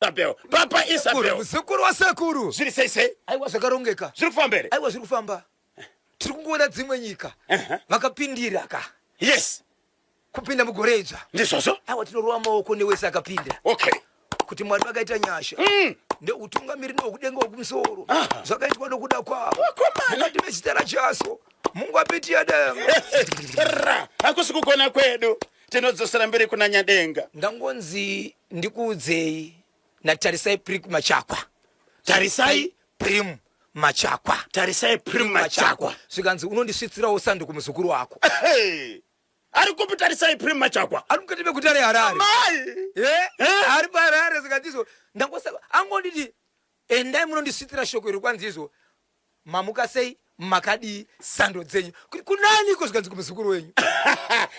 Isabel. Papa Isabel. Muzukuru wasekuru. Zviri sei sei? Aiwa zvakarongeka. Zviri kufamba here? Aiwa zviri kufamba. Tiri kungoona dzimwe nyika vakapindira ka. Yes. Kupinda mugore idzva. Ndizvozvo. Aiwa tinorova maoko newese akapinda. Okay. Kuti Mwari vakaita nyasha. Neutungamiri nekudenga wekumusoro. Zvakaitwa nokuda kwavo. Mukati mezita raJesu. Mungu apitia denga. Hakusi kugona kwedu. Tinodzosera mbiri kuna Nyadenga. Ndangonzi ndikuudzei naTarisai Prim Machakwa. Tarisai Prim Machakwa. Tarisai Prim Machakwa. Zvikanzi unondisvitsirawo sando kumuzukuru wako. Hey. Ari kupi Tarisai Prim Machakwa? Ari mukati meguta reHarare. Mai. Eh? Eh? Ari paHarare zvikanzi izvo ndangosaka angonditi endai munondisvitsira shoko iri kwanzi izvo Mamuka sei makadii sando dzenyu kunani iko zvikanzi kumuzukuru wenyu.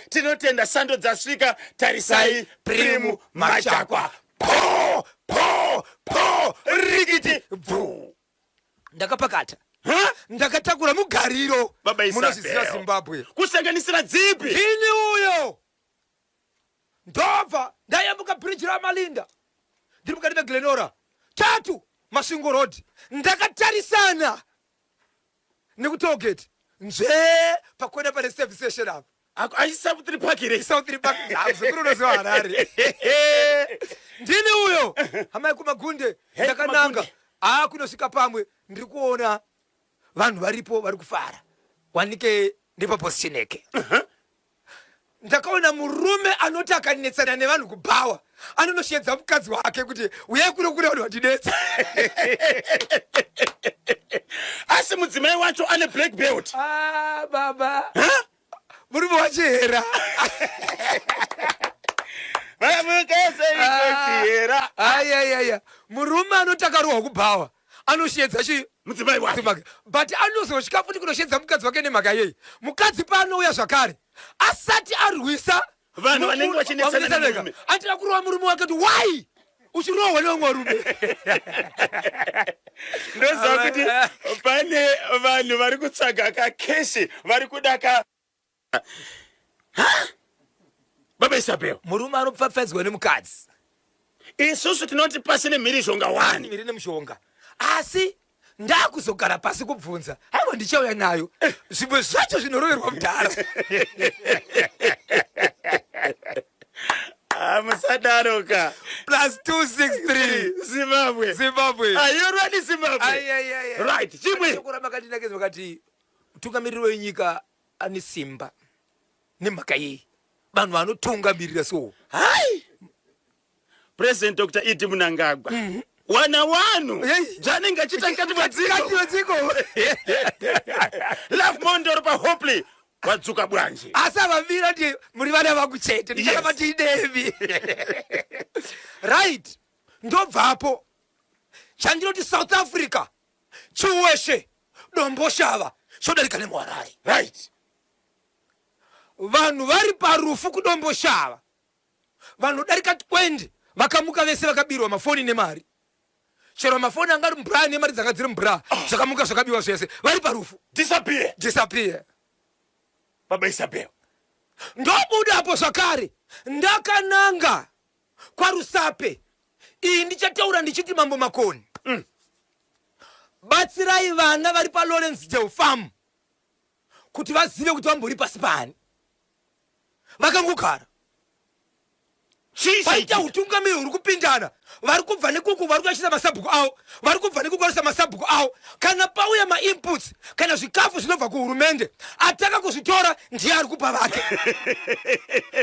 Tinotenda sando dzasvika tarisai Primu Machakwa. Po po po rikiti bvu. Ndakapakata. Ndakatakura mugariro. Munozviziva Zimbabwe. Kusanganisira dzipi? Ndini uyo. Ndobva ndayambuka bridge raMalinda ndiri mukati meGlenora tatu Masvingo Road ndakatarisana nekutollgate nzvee pakuenda pane service station apa. Aisi South Tree Park here? South Tree Park. Muzukuru unoziva Harare. Ndini uyo hama yekumagunde ndakananga akunosvika pamwe ndiri kuona vanhu varipo vari kufara wanike ndepabosichineke. Ndakaona murume anoti akanetsana nevanhu kubhawa anonoshedza mukadzi wake kuti uyai kuno kune vanhu vandinetsa. Asi mudzimai wacho ane black belt. Ah, baba. Huh? Murume wachihera. Vamukasei Ayayaya. Murume anoti akarohwa kubhawa anoshedza chi mudzimai wake but anozosvika futi kunoshedza mukadzi wake nemhaka yei mukadzi paanouya zvakare asati arwisa vanhu vanenge vachinetsana nemurume atira kurova murume wake kuti why uchirohwa nevamwe varume. Ndoziva kuti pane vanhu vari kutsvaga kakeshi vari kuda ka Baba Isabel. Murume anopfapfaidzwa nemukadzi. Isusu tinoti pasi nemhirizhonga wani. Mhiri nemushonga. Asi ndakuzogara pasi kubvunza. Haiwa ndichauya nayo. Eh. Zvimwe zvacho zvinoroverwa mudhara. Ah, musadaro ka. Plus 263 Zimbabwe. Zimbabwe. Are you ready Zimbabwe? Ai ai ai. Right. Chimwe. Shoko ramakandinakidza makati mutungamiriri wenyika ane simba nemhaka yei vanhu vanotungamirira so hai President Dr. ED Mnangagwa mm -hmm. wana wanu zvanenge achiita mukati madziko Love Mondoro pa Hopley wadzuka bwanje asi avavira ndi muri vana vangu chete ndichavati yes. Idevi right ndobvapo chandinoti South Africa Chiweshe Domboshava chodarika nemuHarare. Right. Vanhu vari parufu kuDomboshava vanodarika 20 vakamuka vese vakabirwa mafoni nemari. Chero mafoni anga ari mubra nemari dzanga dziri mubra oh. Zvakamuka zvakabiwa zvese vari parufu. Disappear. Disappear. Baba Isabel. Ndobudapo zvakare ndakananga kwaRusape iyi ndichataura ndichiti Mambo Makoni Batsirai vana vari paLawrence Dale Farm kuti vazive kuti vambori pasi paani vakangogara paita utungamiri huri kupindana vari kubva nekuku vari kuachisa masabhuku avo vari kubva nekuku varikuisa masabhuku avo kana pauya mainputs kana zvikafu zvinobva kuhurumende atanga kuzvitora ndiye ari kupa vake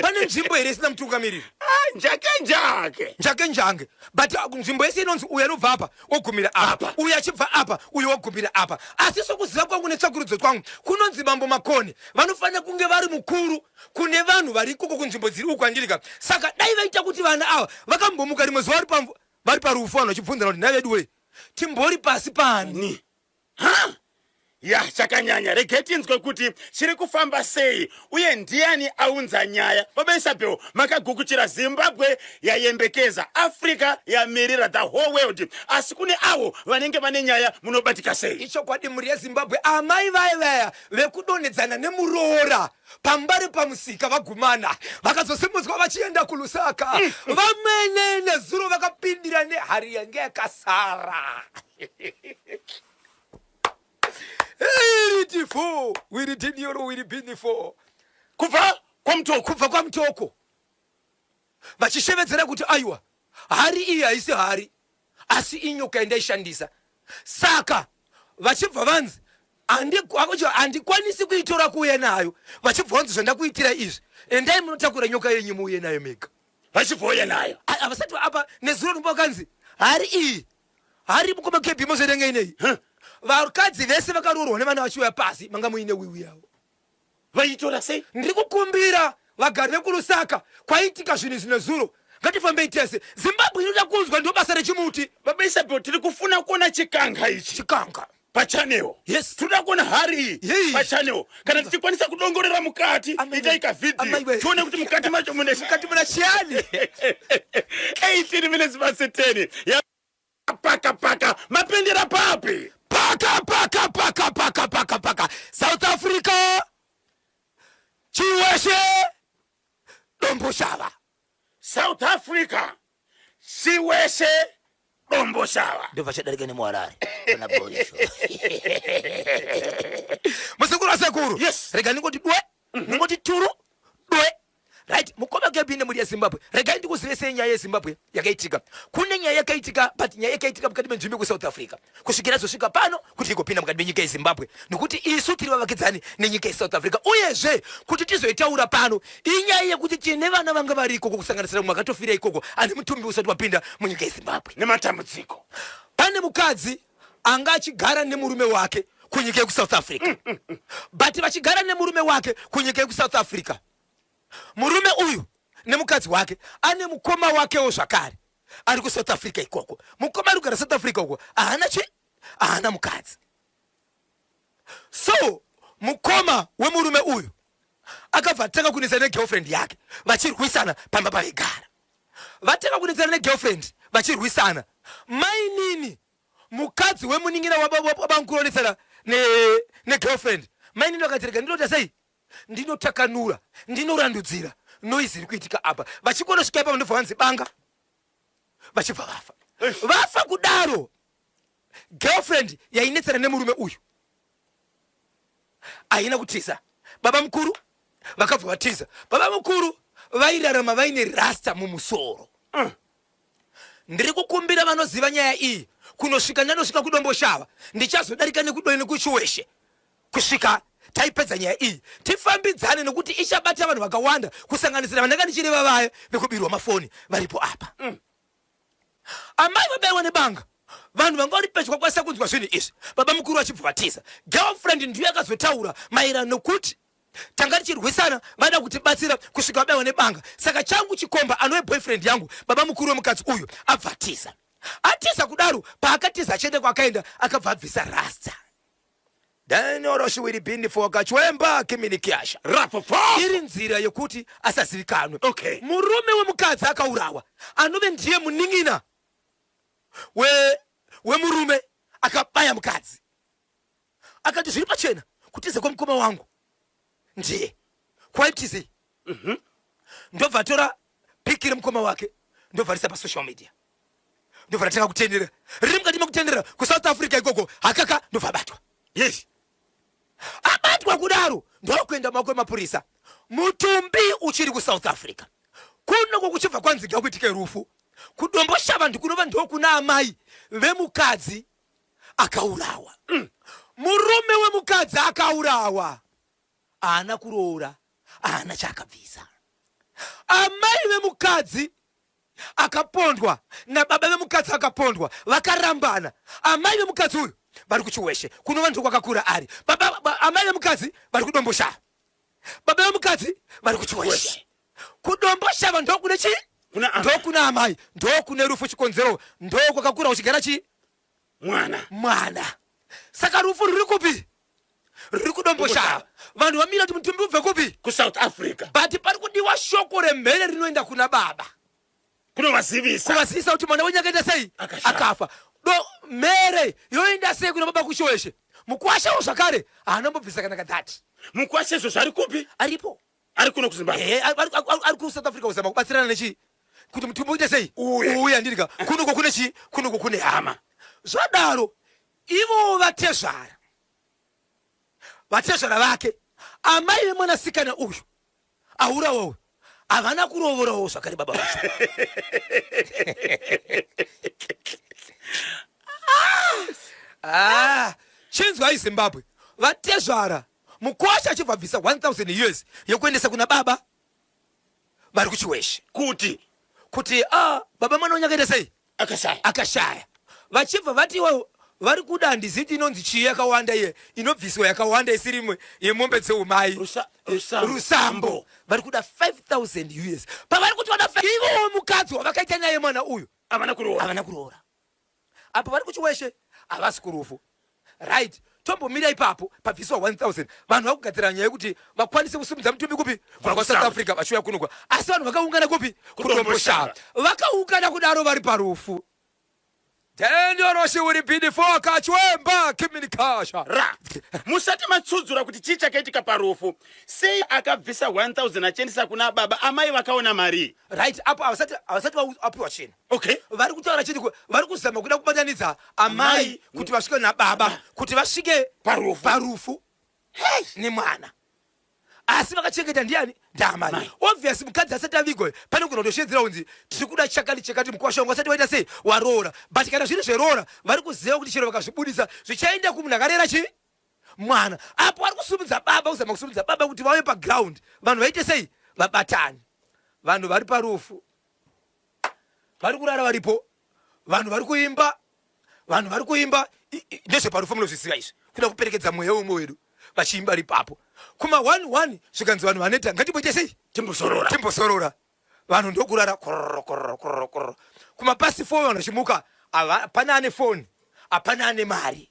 pane nzvimbo here isina mutungamiriri ah, njake njake njake njange but uh, nzvimbo yese inonzi uyu anobva apa wogumira apa uyu achibva apa uyu wogumira apa asi sokuziva kwangu netsvakurudzo kwangu kunonzi mambo makoni vanofanira kunge vari mukuru kune vanhu vari ikoko kunzvimbo dziri uku andirika saka dai vaita kuti vana ava vakambomuka rimwe zuva vari parufu vanhu vachibvunzana kuti nhai vedu wee timbori pasi pani Ha? Ya, chakanyanya. Regai tinzwe kuti chiri kufamba sei uye ndiani aunza nyaya. Baba Isabel, makagukuchira Zimbabwe yayembekeza, Africa yamirira the whole world. Asi kune avo vanenge vane nyaya munobatika sei? Ichokwadi mhuri yeZimbabwe, amai vaya vaya vekudonhedzana nemuroora pambare pamusika vagumana vakazosimudzwa vachienda kuLusaka. Vamwene nezuro vakapindira nehari yange yakasara. Iriti4 wiritinioro wiribini4 kubva kwamutoko, kubva kwamutoko vachishevedzera kuti aiwa, hari iyi haisi hari, asi inyoka yandaishandisa. Saka vachibva vanzi handikwanisi kuitora kuuya nayo, vachibva vanzi zvandakuitira izvi, endai munotakura nyoka yenyu muuye nayo mega. Vachibva uya nayo. Havasati apa nezuro nombo vakanzi hari iyi hari mukoma KB mozoerenga inei. Vakadzi vese vakaroorwa nevana vachiuya pasi manga muine wiwi yavo. Vaitora sei? Ndiri kukumbira vagari vekuLusaka, kwaitika zvinhu izvi nezuro, ngatifambei tese. Zimbabwe inoda kunzwa, ndo basa rechimuti. Baba Isabel, tiri kufuna kuona chikanga ichi. Chikanga pachannel. Yes. Tinoda kuona hari iyi pachannel. Kana tichikwanisa kudongorera mukati, itai kavhidhiyo tione kuti mukati macho mune mukati muna chiyani. 18 minutes past 10. Ya paka paka mapindira papi? Paka paka paka paka paka paka South Africa, Chiweshe, Domboshava. South Africa, Chiweshe, Domboshava. Ndobva chadarika nemuHarare pana Borisho. Musekuru wasekuru. Yes. Rega ndingoti dwe, ndingoti turu dwe. Right, mukoma Gabi nemhuri yeZimbabwe, regai ndikuzivesei nyaya yeZimbabwe yakaitika. Kune nyaya yakaitika, but nyaya yakaitika mukati menzvimbo yekuSouth Africa kusvikira zosvika pano kuti igopinda mukati menyika yeZimbabwe, nokuti isu tiri vavakidzani nenyika yeSouth Africa. Uyezve kuti tizoitaura pano inyaya yekuti tine vana vanga vari ikoko, kusanganisira mumwe akatofira ikoko ane mutumbi usati wapinda munyika yeZimbabwe nematambudziko. Pane mukadzi anga achigara nemurume wake kunyika yekuSouth Africa, but vachigara nemurume wake kunyika yekuSouth Africa, murume uyu nemukadzi wake ane mukoma wakewo zvakare ari kuSouth Africa ikoko. Mukoma ari kugara South Africa uko haana chi haana mukadzi. So mukoma wemurume uyu akabva atanga kunetsana negirlfriend yake, vachirwisana pamba pavaigara. Vatanga kunetsana negirlfriend vachirwisana, mainini mukadzi wemunin'ina wabamukuru onetsana negirlfriend, mainini vakati rega ndinoita sei, ndinotakanura, ndinorandudzira noise iri kuitika apa. Vachikonosvika ipapo ndobva vanzi banga, vachibva vafa. Vafa kudaro, girlfriend yainetsana nemurume uyu haina kutiza, baba mukuru vakabva vatiza. Baba mukuru vairarama vaine rasta mumusoro. Ndiri kukumbira vanoziva nyaya iyi, kunosvika ndanosvika kuDomboshava, ndichazodarika nekuDoini kuChiweshe kusvika taipedza nyaya iyi, tifambidzane nekuti ichabata vanhu vakawanda, kusanganisira vandanga ndichireva vaya vekubirwa mafoni varipo apa. Amai vabaiwa nebanga, vanhu vanga vari pedyo vakwanisa kunzwa zvinhu izvi, baba mukuru vachibva vatiza. Girlfriend ndiyo yakazotaura maererano nokuti tanga tichirwisana, vada kutibatsira kusvika vabaiwa nebanga, saka changu chikomba anove boyfriend yangu, baba mukuru wemukadzi uyu abva atiza. Atiza kudaro, paakatiza achienda kwaakaenda, akabva abvisa rasta. Danioroshiwiribindifoka kiminikiasha Rapopo. Iri nzira yekuti asazivikanwe. Okay. Murume wemukadzi akaurawa, anove ndiye munin'ina wemurume akabaya mukadzi, akati zviri pachena kutiza kwemukoma wangu ndiye kwaitizei. Ndobva atora pic remukoma wake, ndobva risa pasocial media, ndobva ratanga kutenderera. Riri mukati mekutenderera kuSouth Africa ikoko, hakaka, ndobva abatwa. Abatwa kudaro, ndokuenda maoko emapurisa, mutumbi uchiri kuSouth Africa. Kunoko kuchibva kwanziga kuitike rufu kuDomboshava, ndikunova ndokuna amai vemukadzi akaurawa. Murume wemukadzi akaurawa haana kuroora, haana chaakabvisa. Amai vemukadzi akapondwa nababa vemukadzi akapondwa vakarambana. Amai vemukadzi uyu vari kuChiweshe, kunova ndiko kwakakura ari. Baba, amai vemukadzi vari kuDomboshava, baba vemukadzi vari kuChiweshe. KuDomboshava ndokune chii? Kuna amai. Ndokuna amai, ndokune rufu. Chikonzero ndokwakakura kuchigara chii? Mwana. Mwana. Saka rufu ruri kupi? Riri kuDomboshava. Vanhu vamira kuti mutumbi ubve kupi? KuSouth Africa. But pari kudiwa shoko remhere rinoenda kuna baba. Kunovazivisa. Kuvazivisa kuti mwana wenyu akaita sei? Akafa. Do mhere yoenda sei kuna baba kuChiweshe? Mukwashawo zvakare haana kumbobvisa kana kadhati. Mukwasha izvo zvari kupi? Aripo. Ari kuno kuZimbabwe. Ehe, ari kuSouth Africa kuzama kubatsirana nechii? Kuti mutumbi uite sei? Uuye. Uuye handiti ka. Kunoko kune chii? Kunoko kune hama. Zvadaro ivo vatezvara vatezvara vake amai vemwanasikana uyu aurawa uyu havana kurovorawo zvakare baba vacho. Ah, chinzwai Zimbabwe, vatezvara mukwasha achibva abvisa 1000 years yekuendesa kuna baba vari kuChiweshe kuti ah, baba mwana wenyu akaita sei? Akashaya. Akashaya. Vachibva vati iwo vari kuda handizivi kuti inonzi chii yakawanda iye inobviswa yakawanda isiri imwe yemombe dzeumai. Rusambo. Rusambo. Vari kuda 5000 US. Pavari kuti vada ivowo mukadzi wavakaita naye mwana uyu havana kuroora. Havana kuroora. Apo vari kuChiweshe havasi kurufu. Right, tombomira ipapo pabviswa 1000 vanhu vakugadzira nyaya yekuti vakwanise kusimudza mutumbi kupi? Kubva kwaSouth Africa vachiuya kunokwa. Asi vanhu vakaungana kupi? KuDomboshava. Vakaungana kudaro vari parufu. Dendoroshi uri bidifo akachwemba kiminikasha. Ra. Musati matsudzura kuti chii chakaitika parufu. Sei akabvisa 1000 achiendesa kuna baba amai vakaona mari? Right, apo havasati vapiwa chinhu. Okay. Vari kutaura chiti vari kuzama kuda kubatanidza amai kuti vasvike nababa kuti vasvike parufu, parufu. Hey. Nemwana. Asi vakachengeta ndiani? Ndaamai. Obvious mukadzi asati avigwa pane kuna kutoshedzera kunzi tiri kuda chakati chakati mukwasha wangu asati waita sei waroora. But kana zviri zveroora vari kuziva kuti chero vakazvibudisa zvichaenda kumunhu akarera chi mwana. Apo vari kusumudza baba, kuzama kusumudza baba kuti vauye paground vanhu vaite sei vabatane. Vanhu vari parufu vari kurara varipo, vanhu vari kuimba, vanhu vari kuimba ndezveparufu munozviziva izvi, kuda kuperekedza mweya wemwe wedu vachiimba ripapo kuma 11 zvikanzi vanhu vaneta ngatimboite sei timbosorora, timbosorora. Vanhu ndokurara kororo kororo kororo kororo kuma pasi 4 vanhu vachimuka, hapana ane foni, hapana ane mari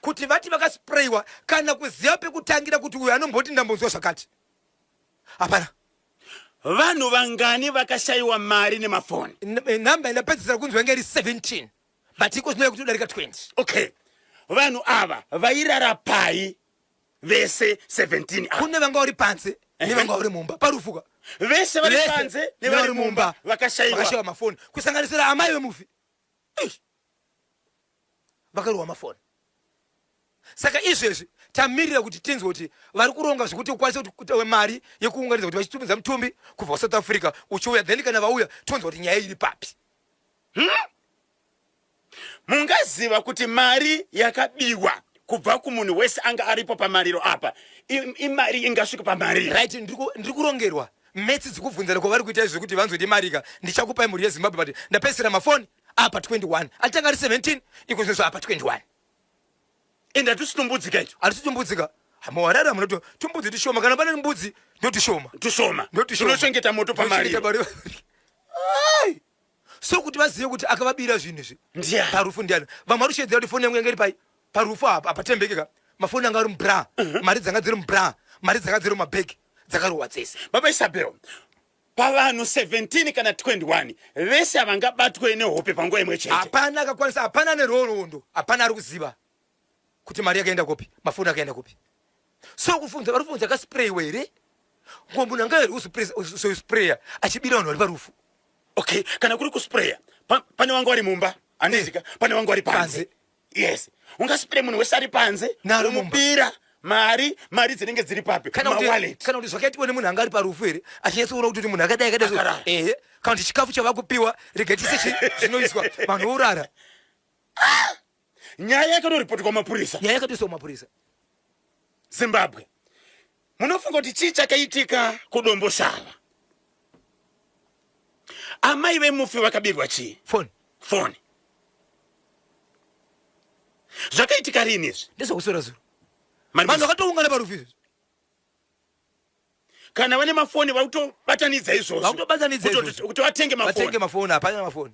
kuti vati vakasprayiwa kana kuziva pekutangira kuti uyu anomboti ndambonzwa zvakati, hapana. Vanhu vangani vakashayiwa mari nemafoni? Namba yandapedzisira kunzwa inge iri 17 but iko zvinoya kuti kudarika 20. Okay, vanhu ava vairara pai vese 17 ava? Kune vanga vari panze nevanga vari mumba parufuka. Vese vari panze nevari mumba vakashayiwa mafoni, kusanganisira amai vemufi vakarohwa mafoni. Saka izvezvi tamirira kuti tinzwe kuti vari kuronga zvekuti ukwanise kuti mari yekuunganidza kuti vachitumidza mutumbi kubva kuSouth Africa uchiuya, then kana vauya tonzwa kuti nyaya iri papi. Mungaziva kuti mari yakabiwa kubva kumunhu wese anga aripo pamariro apa imari ingasvika pamari. Right, ndiri kurongerwa metsi dzikubvunzana kwavari kuita izvi zvekuti vanzwe ndimarika. Ndichakupai mhuri yeZimbabwe, but ndapedzisira mafoni apa 21 atanga ari 17 iko zvino apa 21. Ende hatisi tumbudzika icho. Hatisi tumbudzika. Muharare hamuna tumbudzi tushoma, kana pane mbudzi ndotushoma. Tushoma. Ndotushoma. Tunochengeta moto pamari. Ai. So kuti vazive kuti akavabira zvinhu izvi Ndiani? Parufu ndiani? Vamwe vari kushedzera kuti foni yangu yanga iri pai? Parufu apa apatembeke ka. Mafoni anga ari mubra, mari dzanga dziri mubra, mari dzanga dziri mumabhegi dzakarohwa dzese. Baba Isabel, pavanhu 17 kana 21 vese havangabatwe nehope panguva imwe chete. Hapana akakwanisa, hapana neroroondo, hapana ari kuziva kuti mari yakaenda kupi, mafoni akaenda kupi. So kufunza vari kufunza akasprayiwa here? Ngo munhu anga ari kusprayer achibira vanhu vari parufu. Okay, kana kuri kusprayer pane wangu vari mumba, handizika, pane wangu vari panze. Panze. Yes. Ungaspray munhu wese ari panze, Neari mumba. womubira mari, mari dzinenge dziri papi? Kana kuti Mawallet. kana kuti zvakaitwa nemunhu anga ari parufu here, achinyatsoona kuti munhu akadai akadai. Akarara. Ehe, kana kuti chikafu chavakupiwa regai tise zvinoiswa vanhu vorara. Nyaya yakatoripotwa kumapurisa. Nyaya yakatoiswa kumapurisa. Zimbabwe, munofunga kuti chii chakaitika kuDomboshava? Amai vemufi vakabirwa chii? Foni. Foni. Zvakaitika rini izvi? Ndezvekuswera zuro. Vanhu vakatoungana parufu izvi. Kana vane mafoni vakutobatanidza izvozvo. Vakutobatanidza izvozvo. Kuti vatenge mafoni. Vatenge mafoni, hapana mafoni.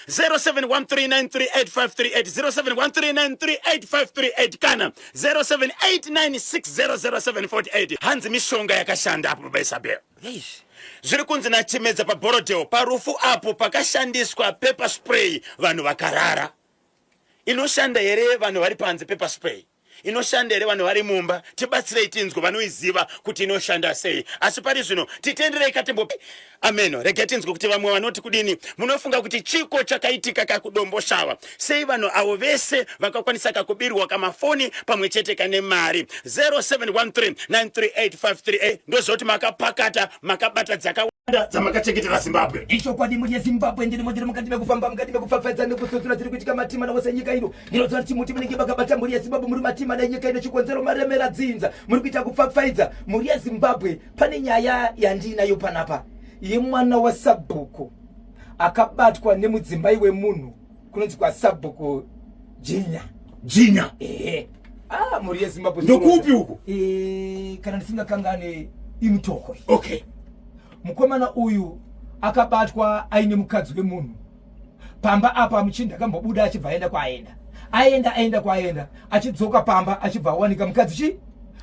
0713938538, 0713938538 kana 0789600748. Hanzi mishonga yakashanda apo, baba Isabel. Zviri kunzi naChimedza paBorodale parufu apo pakashandiswa pepper spray vanhu vakarara. Inoshanda here vanhu vari panze pepper spray? Inoshanda here vanhu vari mumba? Tibatsirei tinzwe vanoiziva kuti inoshanda sei. Asi pari zvino titenderei katimbo ameno, regai tinzwe kuti vamwe vanoti kudini. Munofunga kuti chiko chakaitika kakuDomboshava? Sei vanhu avo vese vakakwanisa kakubirwa kamafoni pamwe chete kane mari? 0713938538. Ndozoti makapakata, makabata dzakawanda dzamakachengetera Zimbabwe. Ichokwadi, mhuri yeZimbabwe, ndiri ndiri mukati mekufamba, mukati mekupfapfaidza nekutsutsura dziri kuitika matima nawose nyika ino. Ndinoziva kuti chimuti munenge makabata, mhuri yeZimbabwe, muri matima nenyika ino. Chikonzero maremera dzinza, muri kuita kupfapfaidza mhuri yeZimbabwe. Pane nyaya yandiinayo panapa yemwana wasabhuku akabatwa nemudzimai wemunhu kunonzi kwasabhuku Jinya. Jinya. Ehe. Ah, mhuri yeZimbabwe. Ndokupi uku? Eh, kana ndisingakangane iMutoko. Okay. Mukomana uyu akabatwa aine mukadzi wemunhu pamba apa. Muchinda akambobuda achibva aenda kwaaenda, aenda aenda kwaenda, achidzoka pamba achibva awanika mukadzi chi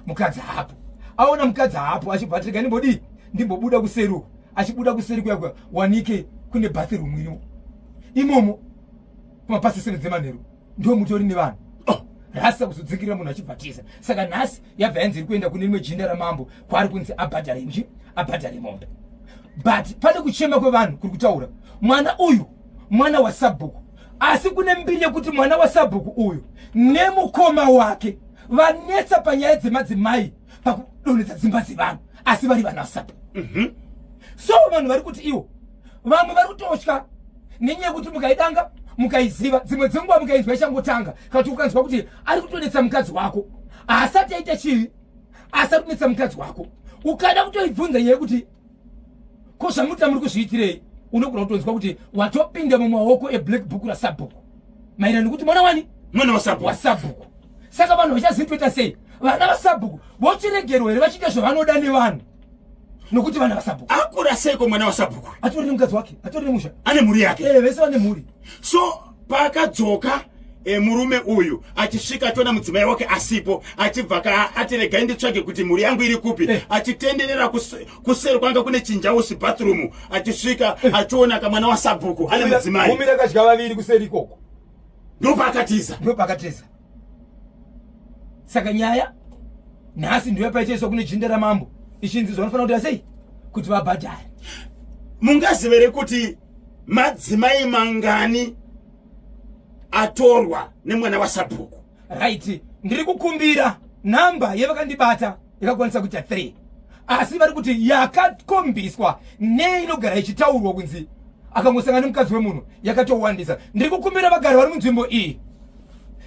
mukadzi hapo. Aona mukadzi hapo, achibva ati, "Rega ndimbodii, ndimbobuda kuseri uku." Achibuda kuseri kuya kuya, wanike kune bathroom irimo imomo kumapasi 7 dzemanheru, ndo mutori nevanhu. Oh, rasa kuzodzingirira munhu achibva tiza. Saka nhasi yabva yanzi iri kuenda kune rimwe jinda ramambo kwaari kunzi abhadhare nji abhadhare mombe. But pane kuchema kwevanhu kuri kutaura mwana uyu mwana wasabhuku, asi kune mbiri yekuti mwana wasabhuku uyu nemukoma wake vanetsa panyaya dzemadzimai, pakudonhedza dzimba dzevanhu, asi vari vana vasabhuku. So vanhu vari kuti iwo vamwe vari kutotya nenyaya yekuti mukaidanga mukaiziva, dzimwe dzenguva mukainzwa ichangotanga, kana kuti ukanzwa kuti ari kutonetsa mukadzi wako, haasati aita chivi, asi ari kunetsa mukadzi wako, ukada kutoibvunza nyaya yekuti ko zvamuita muri kuzviitirei, unogona kutonzwa kuti watopinda mumaoko eblack book rasabhuku, maererano nekuti mwana wani? Mwana wasabhuku. Wasabhuku. Saka vanhu vachazivi toita sei? Vana vasabhuku vochiregerwa here vachiita zvavanoda nevanhu nokuti vana vasabhuku? Akura seiko mwana wasabhuku? Atori nemukadzi wake, atori nemusha. Ane mhuri yake. Eh, vese vane mhuri. So paakadzoka murume uyu achisvika achiona mudzimai wake asipo, achibva ka ati, "Regai nditsvage kuti mhuri yangu iri kupi." Achitenderera kuseri kwanga kune chinjausi bathroom, achisvika achiona kamwana wasabhuku ane mudzimai. Gumi rakadya vaviri kuseri ikoko. Ndopaakatiza. Ndopakatiza. Saka nyaya nhasi ndiyo paichaiswa kune jinda ramambo ichinzi zvanofanira kuti sei kuti vabhadhare. Mungazive here kuti madzimai mangani atorwa nemwana wasabhuku? Right, ndiri kukumbira namba yevakandibata yakakwanisa kuita 3, asi vari kuti yakakombiswa neinogara ichitaurwa kunzi akangosangana nemukadzi wemunhu yakatowandisa. Ndiri kukumbira vagari vari munzvimbo iyi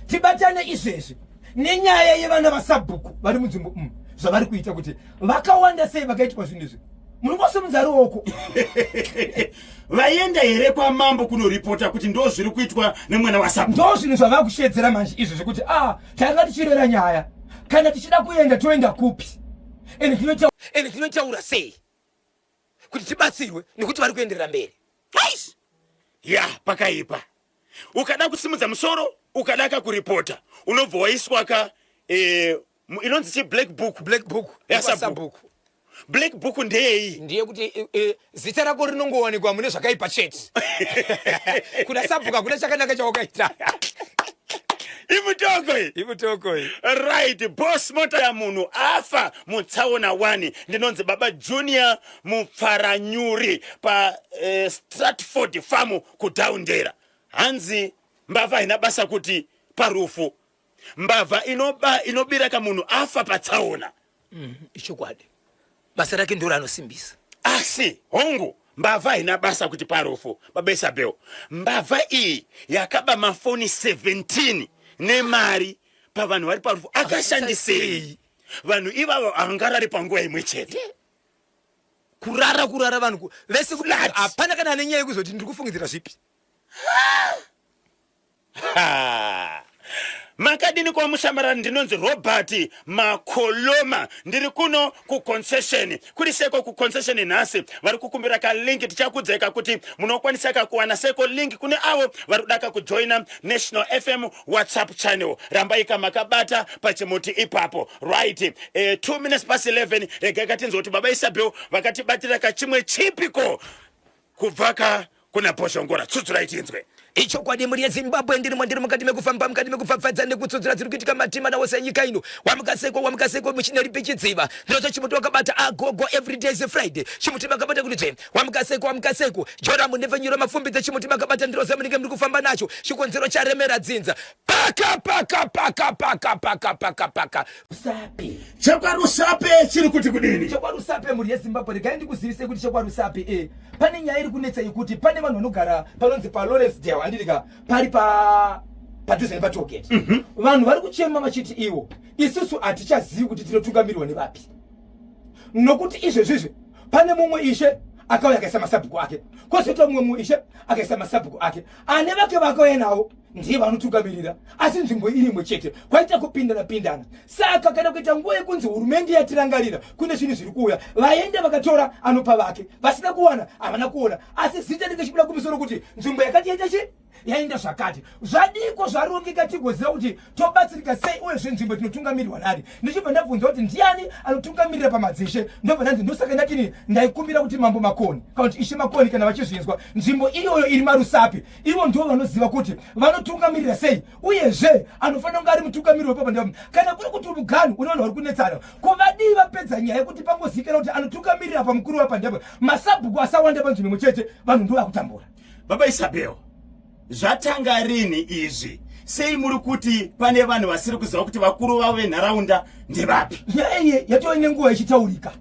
tibatane izvezvi nenyaya yevana vasabhuku vari munzvimbo umu, zvavari kuita, kuti vakawanda sei vakaitwa zvinhu izvi. Munongosimudza ruoko. Vaenda here kwamambo kunoripota kuti ndo zviri kuitwa nemwana wasabhuku? Ndo zvinhu zvava kushedzera manje izvi zvekuti a tanga tichirera nyaya. Kana tichida kuenda, toenda kupi? Ende tinotaura sei kuti tibatsirwe nekuti vari kuenderera mberi? Aish! Ya, pakaipa. Ukada kusimudza musoro, ukada kakuripota, unobva waiswa ka inonzi chi black book. Black book. Yasabhuku. Black book ndeyei? Ndiye kuti zita rako rinongowanikwa mune zvakaipa chete. Kuna sabhuku hakuna chakanaka chawakaita. Imutoko iyi. Imutoko iyi. Right, boss, mota yamunhu afa mutsaona 1. Ndinonzi Baba Junior Mupfaranyuri pa Stratford Farm kuDaundera. Hanzi mbavha haina basa kuti parufu. Mbavha inoba, inobira kamunhu afa patsaona. Ichokwadi, basa rake ndoro anosimbisa. Asi hongu, mbavha haina basa kuti parufu. Baba Isabel, mbavha iyi yakaba mafoni 17 nemari pavanhu vari parufu, akashandisei? Vanhu ivavo havangarari panguva imwe chete. Kurara, kurara vanhu vese hapana kana ane nyaya yekuzoti ndiri kufungidzira zvipi. Ha! Makadini kwamushambarani ndinonzi Robert Makoloma ndiri kuno kuconcession kuri seko kuconcession nhasi vari kukumbira kalink tichakudzeka kuti munokwanisa kakuwana seko link kune avo vari kudaka kujoina National FM WhatsApp channel rambai kamakabata pachimuti ipapo right eh, 2 minutes past 11 regai katinzwa kuti baba Isabel vakatibatira kachimwe chipiko kubva ka kuna Bhozhongora tsutsurai tinzwe. Ichokwadi mhuri yeZimbabwe ndirimo ndiri mukati mekufamba mukati mekupfapfadza nekutsudzura dziri kuitika matima nawose enyika ino wamukasekwa wamukasekwa muchineri pechidziva ndinozo chimuti wakabata agogo every day is a friday chimuti makabata kuti dzve wamukasekwa wamukasekwa joramu nepfenyuro mafumbidze chimuti makabata ndiro zamunenge muri kufamba nacho chikonzero charemera dzinza paka paka paka paka paka paka paka Rusape. Chekwarusape chiri kuti kudini? Chekwarusape mhuri yeZimbabwe regai ndikuzivise kuti chekwarusape e pane nyaya iri kunetsa yekuti pane vanhu vanogara panonzi paLawrence Dale handiti ka pari pa padhuze nepatollgate. Vanhu vari kuchema vachiti ivo isusu hatichazivi kuti tinotungamirwa nevapi. Nokuti izvezvizvi pane mumwe ishe akauya akaisa masabhuku ake kwozoita mumwe mumwe ishe akaisa masabhuku ake ane vake vakauya nawo ndiye vanotungamirira asi nzvimbo iri imwe chete kwaita kupindana pindana saka kana kuita nguva yekunzi hurumende yatirangarira kune zvinhu zviri kuuya vaenda vakatora anopa vake vasina kuwana havana kuona asi zita rinenge chibuda kumusoro kuti nzvimbo yakati yaita chi yaenda zvakati zvadiko zvarongeka tigoziva kuti tobatsirika sei uyezve nzvimbo tinotungamirirwa nani ndichibva ndabvunza kuti ndiani anotungamirira pamadzishe ndobva ndanzi ndosaka ndatini ndaikumbira kuti mambo makoni kana kuti ishe makoni kana vachizvinzwa nzvimbo iyoyo iri marusapi ivo ndivo vanoziva kuti vanotungamirira sei uyezve anofanira kunge ari mutungamiriri wepapa ndeva kana kuri kuti muganhu une vanhu vari kunetsana ko vadii vapedza nyaya yekuti pangozivikana kuti anotungamirira pamukuru wepandeva masabhuku asawanda panzvimbo imwe chete vanhu ndo vakutambura Baba Isabel, zvatanga rini izvi? Sei muri kuti pane vanhu vasiri kuziva kuti vakuru vavo venharaunda ndevapi? Nyaya iyi yatove nenguva ichitaurika,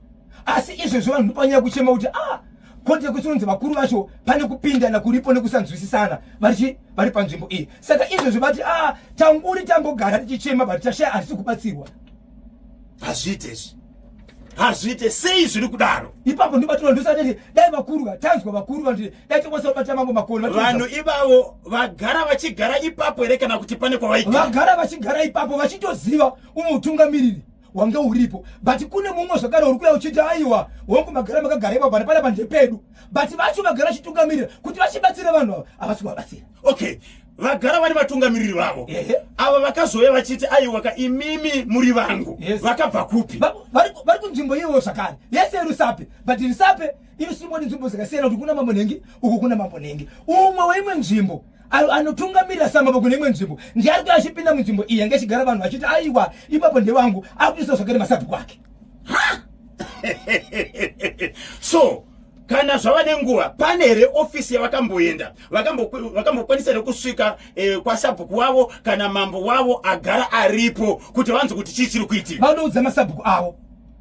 asi izvezvi vanhu ndopanyaya kuchema kuti ah, konte kusinonzi vakuru vacho pane kupindana kuripo nekusanzwisisana vari vari panzvimbo iyi. Saka izvezvi vati ah, tanguri tambogara tichichema but tashaya hatisi kubatsirwa. Hazviite izvi. Hazviite sei zviri kudaro? Ipapo ndibatirwa ndosati dai vakuru tanzwa vakuru vanhu dai tokwanisa kubata mambo makoni. Vanhu ivavo vagara vachigara ipapo here kana kuti pane kwavaigara? Vagara vachigara ipapo vachitoziva umwe utungamiriri wange uripo but kune mumwe zvakare uri kuya uchiti aiwa hongu magara makagara ipapo pana panapa ndepedu but vacho vagara vachitungamirira kuti vachibatsira vanhu ava havasi kuvabatsira. Okay, vagara vari vatungamiriri vavo ava vakazouya vachiti aiwaka imimi muri vangu yes. Vakabva kupi? Vari kunzvimbo iyoyo zvakare yese yerusape but rusape inosimwa nzvimbo dzakasiyana kuti kuna mambo nhengi uku kuna mambo nhengi umwe weimwe nzvimbo anotungamirira samambo kune imwe nzvimbo ndiye ari kuya achipinda munzvimbo iyi yange ichigara vanhu vachiti aiwa ipapo ndevangu akuisa zvakare masabhuku ake. So kana zvava nenguva pane here ofisi yavakamboenda vakambokwanisa here kusvika eh, kwasabhuku wavo kana mambo wavo agara aripo kuti vanzwe kuti chii chiri kuitika? Vanoudza masabhuku avo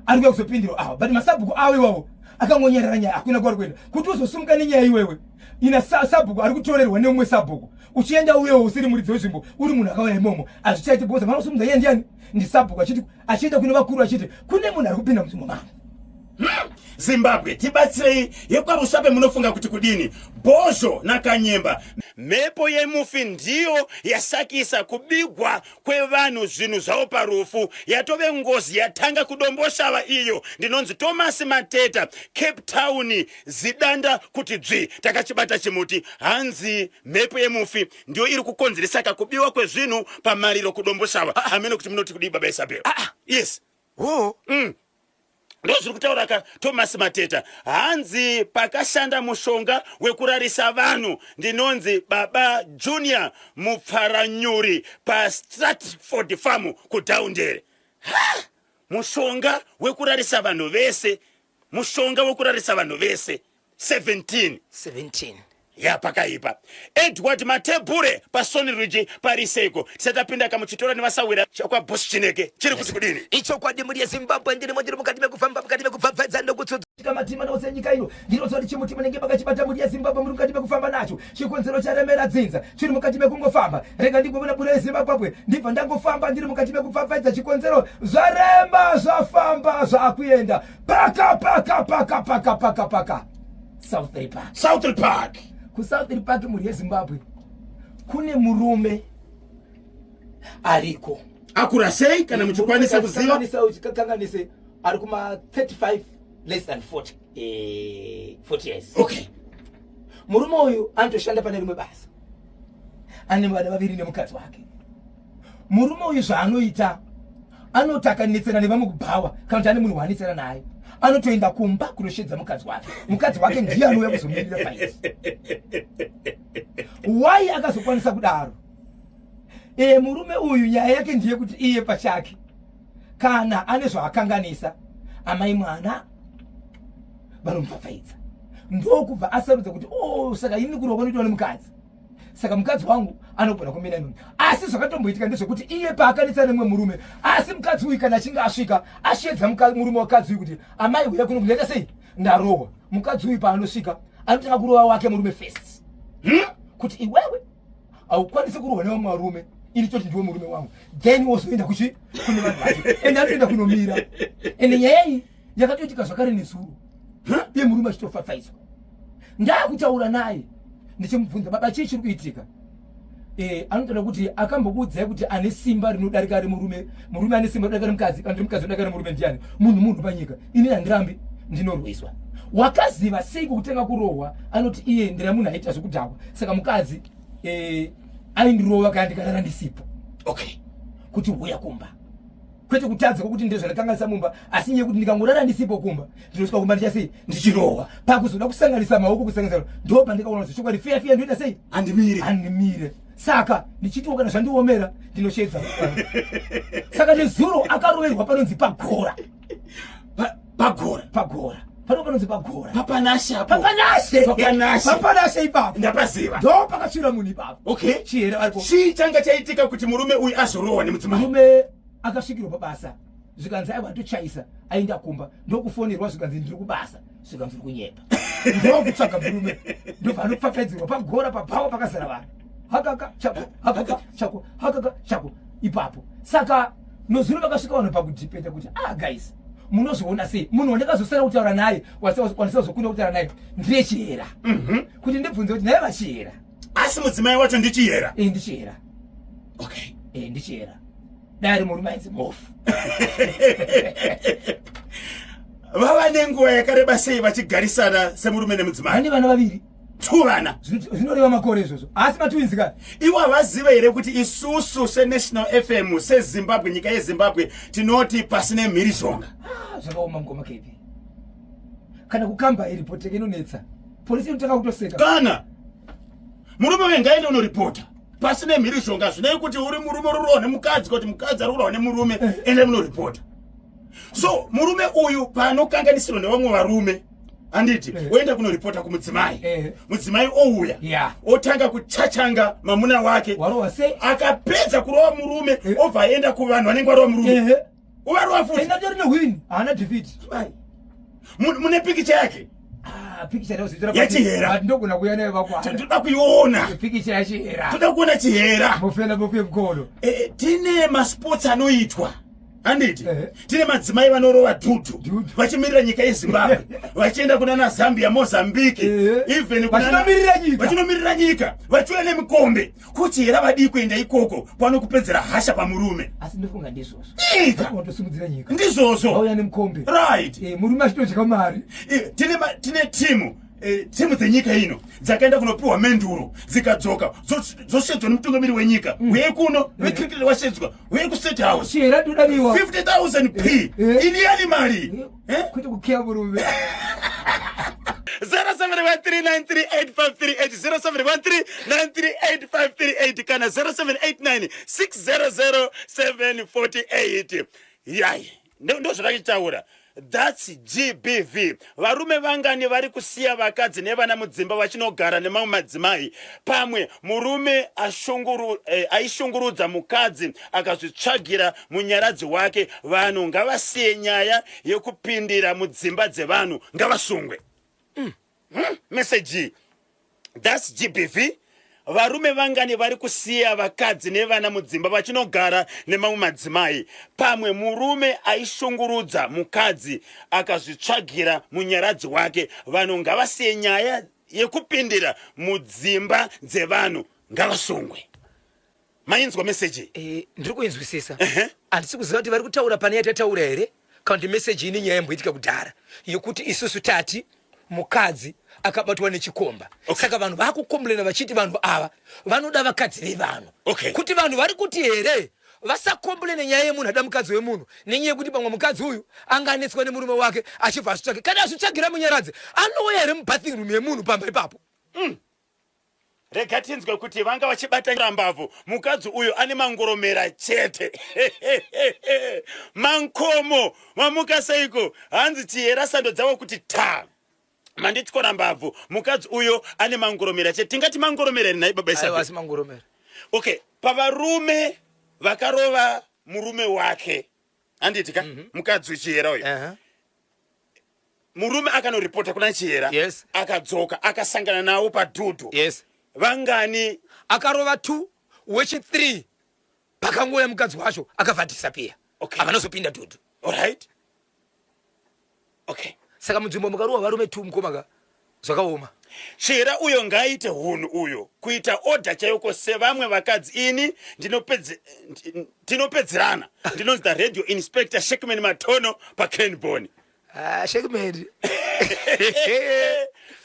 ari kuya kuzopindiro avo but masabhuku avo iwawo akangonyarara nyaya hakuna kwaari kuenda kuti uzosumuka nenyaya iwewe ina sabhuku ari kutorerwa neumwe sabhuku uchienda uyewo usiri muridzi wezvimbo uri munhu akauya imomo hazvichaiti because vanosimudza iye ndiani ndisabhuku achiti achienda kune vakuru achiti kune munhu ari kupinda munzvimbo mangu. Zimbabwe tibatsirei yekwaRusape munofunga kuti kudini? Bhozho naKanyemba. Mhepo yemufi ndiyo yasakisa kubigwa kwevanhu zvinhu zvavo parufu. Yatove ngozi yatanga kuDomboshava iyo. Ndinonzi Thomas Mateta, Cape Town, zidanda kuti dzvi. Takachibata chimuti. Hanzi mhepo yemufi ndiyo iri kukonzeresaka kubiwa kwezvinhu pamariro kuDomboshava. Hameno kuti munoti kudii baba Isabel. Yes. Oh. Ndozviri kutaura ka Thomas Mateta. Hanzi pakashanda mushonga wekurarisa vanhu ndinonzi baba Junior Mupfaranyuri paStratford Farm kuDaundere. Ha! Mushonga wekurarisa vanhu vese. Mushonga wekurarisa vanhu vese. 17. 17. Ya pakaipa. Edward Matebure paSonridge paRiseko. Tisati tapinda kamuchitora nevasawira kwaBoss Chineke. Chiri kuti kudini? Ichokwadi mhuri yeZimbabwe ndirimo ndiri mukati mekufamba mukati mekubvabvadza nokutsudzura matima ose enyika ino ndinoziva kuti chimuti munenge makachibata mhuri yeZimbabwe muri mukati mekufamba nacho chikonzero charemera dzinza chiri mukati mekungofamba rega ndigovona bura yeZimbabwe ndibva ndangofamba ndiri mukati mekupfapfaidza chikonzero zvaremba zvafamba zvakuenda paka paka paka paka paka paka South Park. South Park. KuSouth Park mhuri yeZimbabwe kune murume. Ariko. Akura sei kana muchikwanisa kuziva? Kanganise ari kuma 35 less than 40 40 years. Okay. Murume uyu anotoshanda pane rimwe basa. Ane vana vaviri nemukadzi wake. Murume uyu zvaanoita anoti akanetsana nevamwe kubhawa kana kuti ane munhu waanetsana naye anotoenda kumba kunoshedza mukadzi wake. Mukadzi wake ndiye anouya kuzomirira fight. Why akazokwanisa kudaro? Murume uyu nyaya yake ndiye kuti iye pachake kana ane zvaakanganisa amai mwana vanomupfapfaidza, ndokubva asarudza kuti oh, saka ini kurohwa kunoitwa nemukadzi, saka mukadzi wangu anogona kumira inoni. Asi zvakatomboitika ndezvekuti iye paakanetsana nemumwe murume, asi mukadzi uyu kana achinge asvika ashedza murume wakadzi uyu kuti amai huya kuno, ndaita sei, ndarohwa. Mukadzi uyu paanosvika anotanga kurova wake murume first, Kuti iwewe haukwanisi kurohwa nevamwe varume, ini toti ndiwe murume wangu, then wozoenda kuchi kune vanhu vacho, ende anotoenda kunomira. Ende nyaya iyi yakatoitika zvakare nezuro, iye murume achitofafaidzwa. Ndakutaura naye ndichimubvunza, baba chii chiri kuitika? Anotoda kuti akambokuudzai kuti ane simba rinodarika remurume, murume ane simba rinodarika remukadzi, kana mukadzi rinodarika remurume ndiani? Munhu panyika. Ini handirambi, ndinorwiswa. Wakaziva sei kukutenga kurohwa? Anoti iye ndira munhu aita zvekudhakwa, saka mukadzi aindirova kana ndikarara ndisipo. Okay. Kuti huya kumba, kwete kutadza kwekuti ndezvandakanganisa mumba, asi nyaya yekuti ndikangorara ndisipo kumba ndinosvika kumba ndichasei, ndichirohwa. Pakuzoda kusanganisa maoko kusanganisa, ndo pandikaona kuti chokwadi fiya fiya ndoita sei, handimire, handimire. Saka ndichitiwo kana zvandiomera ndinoshedza. Saka nezuro akaroverwa panonzi pagora. Pagora. Pagora pano panonzi pagora. Papanashe apo. Papanashe. Papanashe. Papanashe ipapo. Ndapaziva. Ndo pakatsvira munhu ipapo. Okay. Chihera ariko. Chii changa chaitika kuti murume uyu azorohwa nemudzimai? Murume akasvikirwa pabasa, zvikanzi aiwa atochaisa, aenda kumba, ndokufonerwa zvikanzi ndiri kubasa, zvikanzi uri kunyepa. Ndokutsvaga murume, ndobva anopfapfaidzirwa pagora pabhawa pakazara vanhu, hakaka chako, hakaka chako, hakaka chako ipapo. Saka nozuro vakasvika vanhu pakudhipeta kuti ah guys, munozviona sei? Munhu wandakazosara kutaura naye, wandisazokunda kutaura naye ndiye Chihera. Kuti ndibvunze kuti naye vaChihera. Asi mudzimai wacho ndiChihera? Ndichihera. Okay. Ndichihera. Dai ari murume ainzi Mhofu. Vava nenguva yakareba sei vachigarisana semurume nemudzimai? Vane vana vaviri. Two vana. Zvinoreva makore izvozvo. Asi matwins ka. Ivo havaziva here kuti isusu seNational FM, seZimbabwe, nyika yeZimbabwe, tinoti pasine mhirizhonga? Ah, zvakaoma mukoma kepi. Kana kukamba iripoteke inonetsa. Polisi inotanga kutoseka. Kana murume uyu ngaende unoripota pasine mhirizhonga, zvinei kuti uri murume uri kurohwa nemukadzi, kuti mukadzi ari kurohwa nemurume, ende munoripota. So murume uyu paanokanganisirwa nevamwe varume, handiti, oenda kunoripota kumudzimai, mudzimai ouya otanga kuchachanga mamuna wake. Warova sei? Akapedza kurova murume, obva aenda kuvanhu vanenge varova murume, uvarova futi. Enda tori newin, haana defeat. Mune pikicha yake? Ah, pikicha ndinozoitora. YaChihera. Ndogona kuuya nayo vakwana. Toda kuiona. Pikicha yaChihera. Toda kuona Chihera. Mufena bofu yemukolo. Tine masports anoitwa, handiti? Tine madzimai vanorova dhudhu Dhudhu. vachimirira nyika yeZimbabwe, vachienda kunana Zambia, Mozambique, even Vachinomirira nyika. Vachinomirira nyika, vachiuya nemikombe. KuChihera vadii kuenda ikoko pano kupedzera hasha pamurume? Asi ndofunga ndizvozvo. Nyika. Watosimudzira nyika. Ndizvozvo. Vauya nemukombe. Right. Murume achitodya mari. Tine timu dzenyika ino dzakaenda kunopiwa menduro, dzikadzoka dzoshedzwa nemutungamiri wenyika, uye kuno vecricket washedzwa, uye kuState House. Chihera ndodaniwa. 50,000 p. Ini yani mari. Kwete kukiya murume. 0713938538, 0713938538 kana 0789600748. Yai, ndo zvataitaura. That's GBV. Varume vangani vari kusiya vakadzi nevana mudzimba vachinogara nemamwe madzimai? Pamwe murume aishungurudza mukadzi akazvitsvagira munyaradzi wake. Vanhu ngavasiye nyaya yekupindira mudzimba dzevanhu, ngavasungwe. Message, that's GBV. Varume vangani vari kusiya vakadzi nevana mudzimba vachinogara nemamwe madzimai? Pamwe murume aishungurudza mukadzi akazvitsvagira munyaradzi wake. Vanhu ngavasiye nyaya yekupindira mudzimba dzevanhu, ngavasungwe. Mainzwa meseji? Eh, ndiri kuinzwisisa. Handisi kuziva kuti vari kutaura pane yatataura here kana kuti meseji ine nyaya yamboitika kudhara yekuti isusu tati mukadzi akabatwa nechikomba. Saka vanhu vakukomplena vachiti vanhu ava vanoda vakadzi vevanhu. Kuti vanhu vari kuti here vasakomplene nyaya yemunhu ada mukadzi wemunhu nenyaya yekuti pamwe mukadzi uyu anga anetswa nemurume wake achibva azvitsvage. Kana azvitsvagira munyaradzi anouya here mubathing room yemunhu pamba ipapo? Rega tinzwe kuti vanga vachibata mbavhu. Mukadzi uyu ane mangoromera chete. Mankomo mamuka seiko? Hanzi chihera sando dzavo kuti ta. Mandityora mbabvu. Mukadzi uyo ane mangoromera chete. Tingati mangoromera here nhai baba Isabel? Aiwa, asi mangoromera. Okay, pavarume vakarova murume wake. Handiti ka? Mukadzi uchihera uyo. Murume akanoripota kuna Chihera. Akadzoka akasangana nawo padhudhu. Vangani? Akarova 2 wechi 3 pakangouya mukadzi wacho akabva disappear. Havanozopinda dhudhu. Alright. Okay. Saka munzvimbo mukarohwa varume 2 mukoma ka zvakaoma. Chihera uyo ngaaite hunhu uyo, kuita order chaiko sevamwe vakadzi. Ini tinopedzerana. Ndinonzi the radio inspector Shackman Matono paCranborne. Shackman.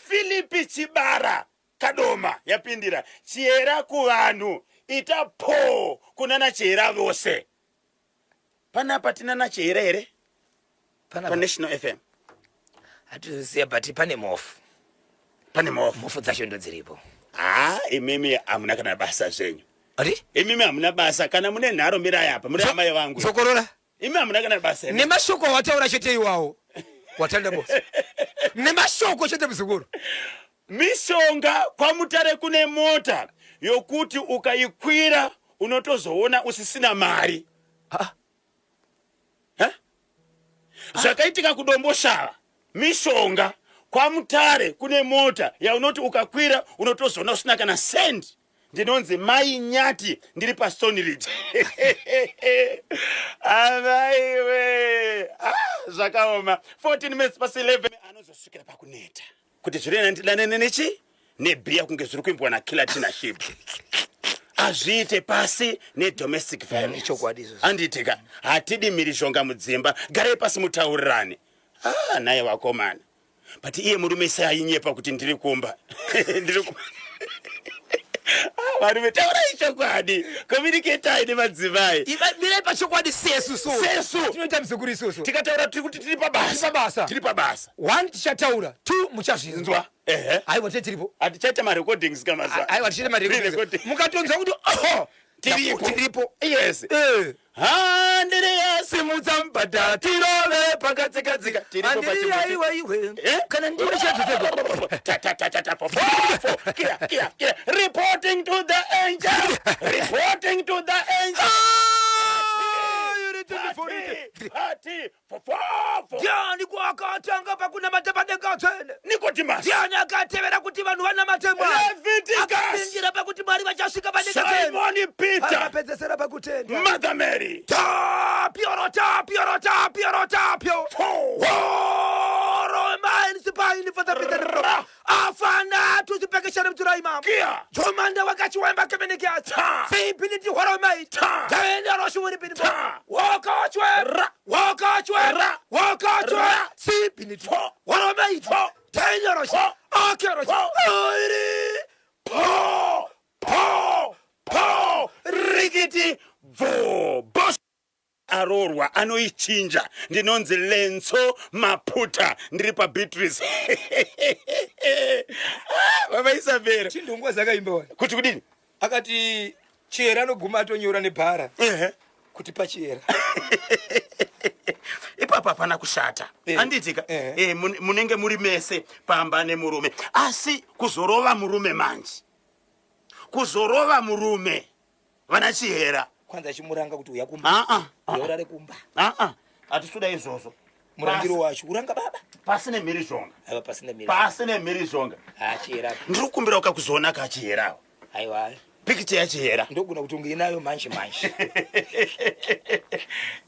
Philip Chibara Kadoma yapindira. Chihera kuvanhu ita po kunana Chihera vose. Panapa tinana Chihera here? Panapa. PaNational FM. Hatiziva but pane mofu. Pane mofu. Mofu dzacho ndo dziripo. Imimi hamuna kana basa zvenyu. Ati? Imimi hamuna basa kana mune nharo mirai apa muri amai vangu. Sokorora. Imi hamuna kana basa. Imi. Nemashoko awataura chete iwawo. Watanda boss. Nemashoko chete muzukuru. Mishonga kwaMutare kune mota yokuti ukaikwira unotozoona usisina mari. Ha? Ha? Zvakaitika kuDomboshava mishonga kwaMutare kune mota yaunoti ukakwira unotozoona usina kana cent. Ndinonzi Mai Nyati ndiri paStone Ridge. Amaiwe. Zvakaoma. 14 minutes past 11 anozosvikira pakuneta. Kuti zviri ndidanane nechi nebhiya kunge zviri kuimbwa naKiller Tina Ship. Azviite pasi nedomestic violence. Ichokwadi izvozvo. Andiitika hatidi mhirizhonga mudzimba. Garai pasi mutaurirane. Naye vakomana. But iye murume sei ainyepa kuti ndiri kumba. Ndiri kumba. Varume taurai chokwadi. Communicatai nemadzimai. Mirai pachokwadi sesu so. Sesu. Tinoita muzukuru isusu. Tikataura tiri kuti tiri pabasa. Tiri pabasa. Tiri pabasa. 1 tichataura, 2 muchazvinzwa. Nzwa. Ehe. Aiwa tete tiripo. Hatichaita marecordings kama za. Aiwa tichaita marecordings. Mukatonzwa kuti oho Tiripo. Tiripo. Yes. Andrea simudza mubhadha tirove pakatsika-tsika. Tiripo Andrea pachimuti. iwe iwe. Kana ndiwe chadzotego. Ta, ta, ta, ta, ta, po, po, po. Kira, kira, kira. Reporting to the angel. Reporting to the angel. Party, party, fo, fo, fo. Ndiani akatanga pakunamata padenga tsvene? Nicodemus. Ndiani akatevera kuti vanhu vanamate Mwari? Leviticus. Akapindira pakuti Mwari vachasvika padenga tsvene. Simon Peter. Akapedzesera pakutenda. Mother Mary. Tapio, tapio, tapio, tapio. Fo. Oro, mine, spine, for the Peter. Ra. Afana tuzipekeshana mtura imamo. Kia. Jomanda wakachiwemba kemenekia. Ta. Sipiniti horo mai. Ta. Taenda roshu wiri pini. Ta. Wakachwe. Ra. Wakachwe. Ra. Wakachwe. Ra. Sipiniti. Fo. Horo mai. Fo. Taenda roshu. Fo. Ake roshu. Fo. Airi. Po. Po. Po. Rikiti. Bvo. Boss. Arorwa anoichinja. Ndinonzi Lenso Maputa ndiri paBeatrice. Baba Isabella. Chindongwa zakaimba wani. Kuti kudini? Akati Chihera anoguma atonyora nebhara. Kuti paChihera. Ipapo hapana kushata. Handitika? Munenge muri mese pamba nemurume. Asi kuzorova murume manje. Kuzorova murume. Vana Chihera. Kwanza chimuranga kuti uya kumba. Uya urare kumba. Hatisuda izvozvo. Murangiro wacho uranga baba. Pasi nemhirizhonga. Aiwa pasi nemhirizhonga. Pasi nemhirizhonga. Chihera. Ndiri kukumbira ukakuzoona ka Chiherawo. Aiwa. Pikicha yaChihera. Ndogona kuti unge inayo manje manje.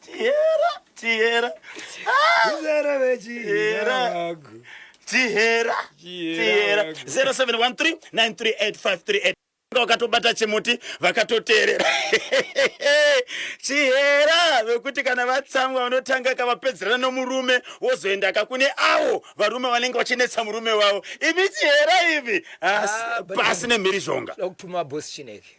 Chihera, Chihera. Chihera vechihera. Chihera. Chihera. 0713 938 538. vakatobata chimuti vakatoteerera chihera vekuti kana vatsamwa vanotanga kavapedzerana nomurume wozoenda ka kune avo varume vanenge vachinetsa murume wavo imi chihera imi ah, pasi nemhirizhonga kutuma boss chineke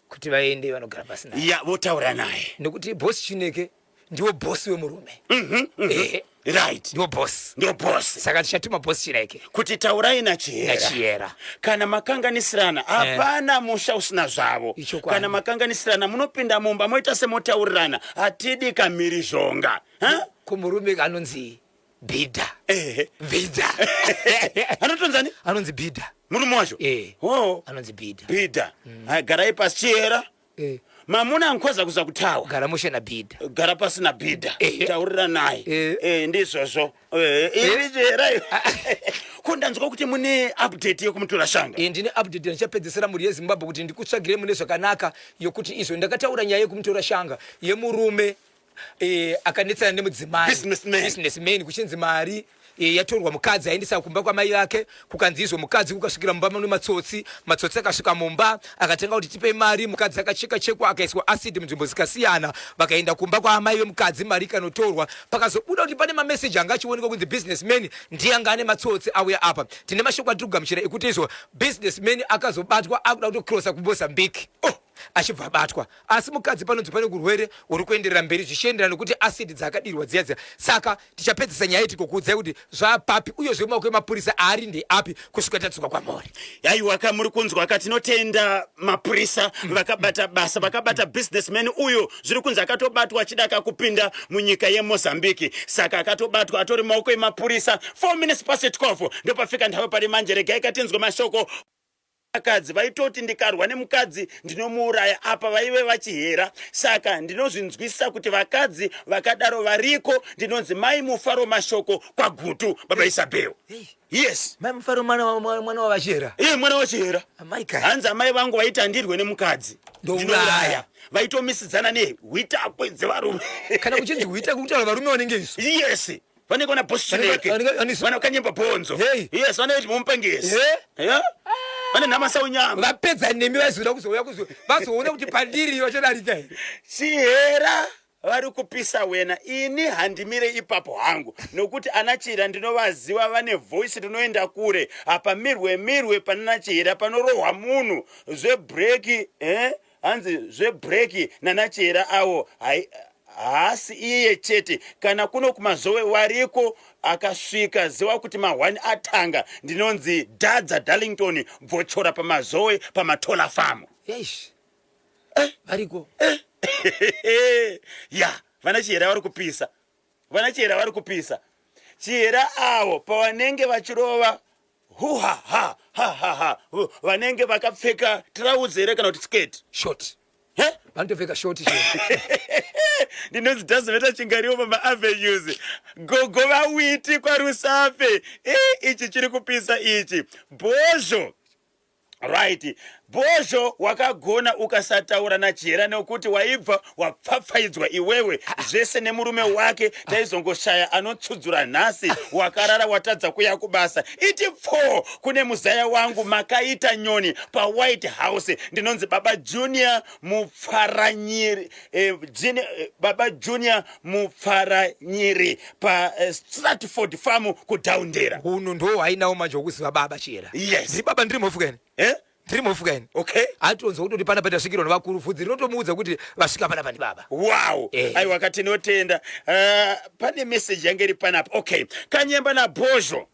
kuti vaende vanogara pasi naye ya votaura naye nekuti boss chineke ndiwo boss wemurume mm -hmm, mm -hmm. Right, ndiwo boss, ndiwo boss. Saka tichatuma boss Chineke kuti taurai nachihera, nachihera. Kana makanganisirana eh. hapana musha usina zvavo. Kana makanganisirana munopinda mumba moita semotaurirana, hatidi kamhirizhonga. Kumurume anonzi Bhidha. Ehe. Bhidha. Anotonzani? Anonzi Bhidha. Murume wacho? Eh. Oh. Anonzi Bhidha. Bhidha. Mm. Garai pasi chihera. Eh. Mamuna nkhoza kuza kuthawa. Gara mushe na Bhidha. Gara pasi na Bhidha. Eh. Taurira naye. Eh. Eh, ndizvozvo. Eh, iri chihera. Ko ndanzwa kuti mune update yekumutora shanga. Eh, ndine update yandichapedzesera mhuri yeZimbabwe kuti ndikutsvagire mune zvakanaka yokuti izvo ndakataura nyaya yekumutora shanga yemurume eh, akanetsana nemudzimai Businessman. businessman kuchinzi mari eh, yatorwa mukadzi aendesa kumba kwamai vake kukanzi izvo mukadzi kukasvikira mumba mune matsotsi matsotsi akasvika mumba akatanga kuti tipei mari mukadzi akacheka chekwa akaiswa acid munzvimbo dzikasiyana vakaenda kumba kwaamai vemukadzi mari ikanotorwa pakazobuda kuti pane mameseji anga achionekwa kunzi businessman ndiye anga ane matsotsi auya apa tine mashoko atiri kugamuchira ekuti izvo businessman akazobatwa akuda kutokrosa kumozambique oh, achibva abatwa asi mukadzi panonzi pane urwere huri kuenderera mberi zvichienderana nekuti acid dzaakadirwa dziya dziya saka tichapedzisa nyaya tikokuudzai kuti zvapapi uye zvemaoko emapurisa aari ndeapi kusvika tadzoka kwamuri aiwa ka muri kunzwa ka tinotenda mapurisa vakabata basa vakabata businessman uyu zviri kunzi akatobatwa achida kakupinda munyika yemozambique saka akatobatwa atori maoko emapurisa 4 minutes past 12 ndopafika ndava pari manje regai katinzwe mashoko Vakadzi vaitoti ndikarwa nemukadzi ndinomuuraya apa vaive vachihera saka ndinozvinzwisisa kuti vakadzi vakadaro variko ndinonzi mai mufaro mashoko kwagutu baba Isabel yes mai mufaro mwana mwana wavachihera iye mwana wachihera hanzi amai vangu vaiti handirwe nemukadzi ndinouraya vaitomisidzana nehwitakwe dzevarume kana kuchinzi hwitakwe kutaura varume vanenge isu yes vanenge vana boss chineke vana kanyemba bhonzo yes vane mumupengesi yeah vane nhama saunyama vapedza nemi vaizoda kuzouya kuzo vazoona kuti pandiri vachadarika here chihera vari kupisa wena ini handimire ipapo hangu nokuti ana chihera ndinovaziva vane voice rinoenda kure hapamirwe mirwe panana chihera panorohwa munhu zvebreak eh? Hanzi zvebreak nana Chihera awo haasi iye chete kana kuno kumazowe wariko akasvika ziwa kuti mahwani atanga ndinonzi Dhadza Darlington bvochora pamazowe pamatola farm. Eish. Eh, variko. Eh. Ya, vana Chihera vari kupisa. Vana Chihera vari kupisa. Chihera awo pavanenge vachirova huha ha ha ha ha vanenge vakapfeka trouse here kana kuti skirt short he vanotopfeka short ndinonzi dazoveta chingariwo pamaavenues gogo vawiti kwarusape e ichi chiri kupisa ichi bhozho Right. Bhozho wakagona ukasataura naChihera nekuti waibva wapfapfaidzwa iwewe zvese nemurume wake taizongoshaya anotsudzura nhasi wakarara watadza kuya kubasa iti pfoo kune muzaya wangu makaita nyoni pawhite house ndinonzi baba junior mupfaranyiri eh, junior, eh, baba junior mupfaranyiri pastratford eh, farm kudoundera hunhu ndo hwainawo manje hwokuziva baba chihera yes ndiri baba ndiri mhofu kaini eh? ndiri mhofu kaini okay atonzwa kutoti pana patasvikirwa nevakuru vhudzi rinotomuudza kuti vasvika panapa ndibaba wow eh. aiwa katinotenda uh, pane message yange iri panapa okay kanyemba nabhozho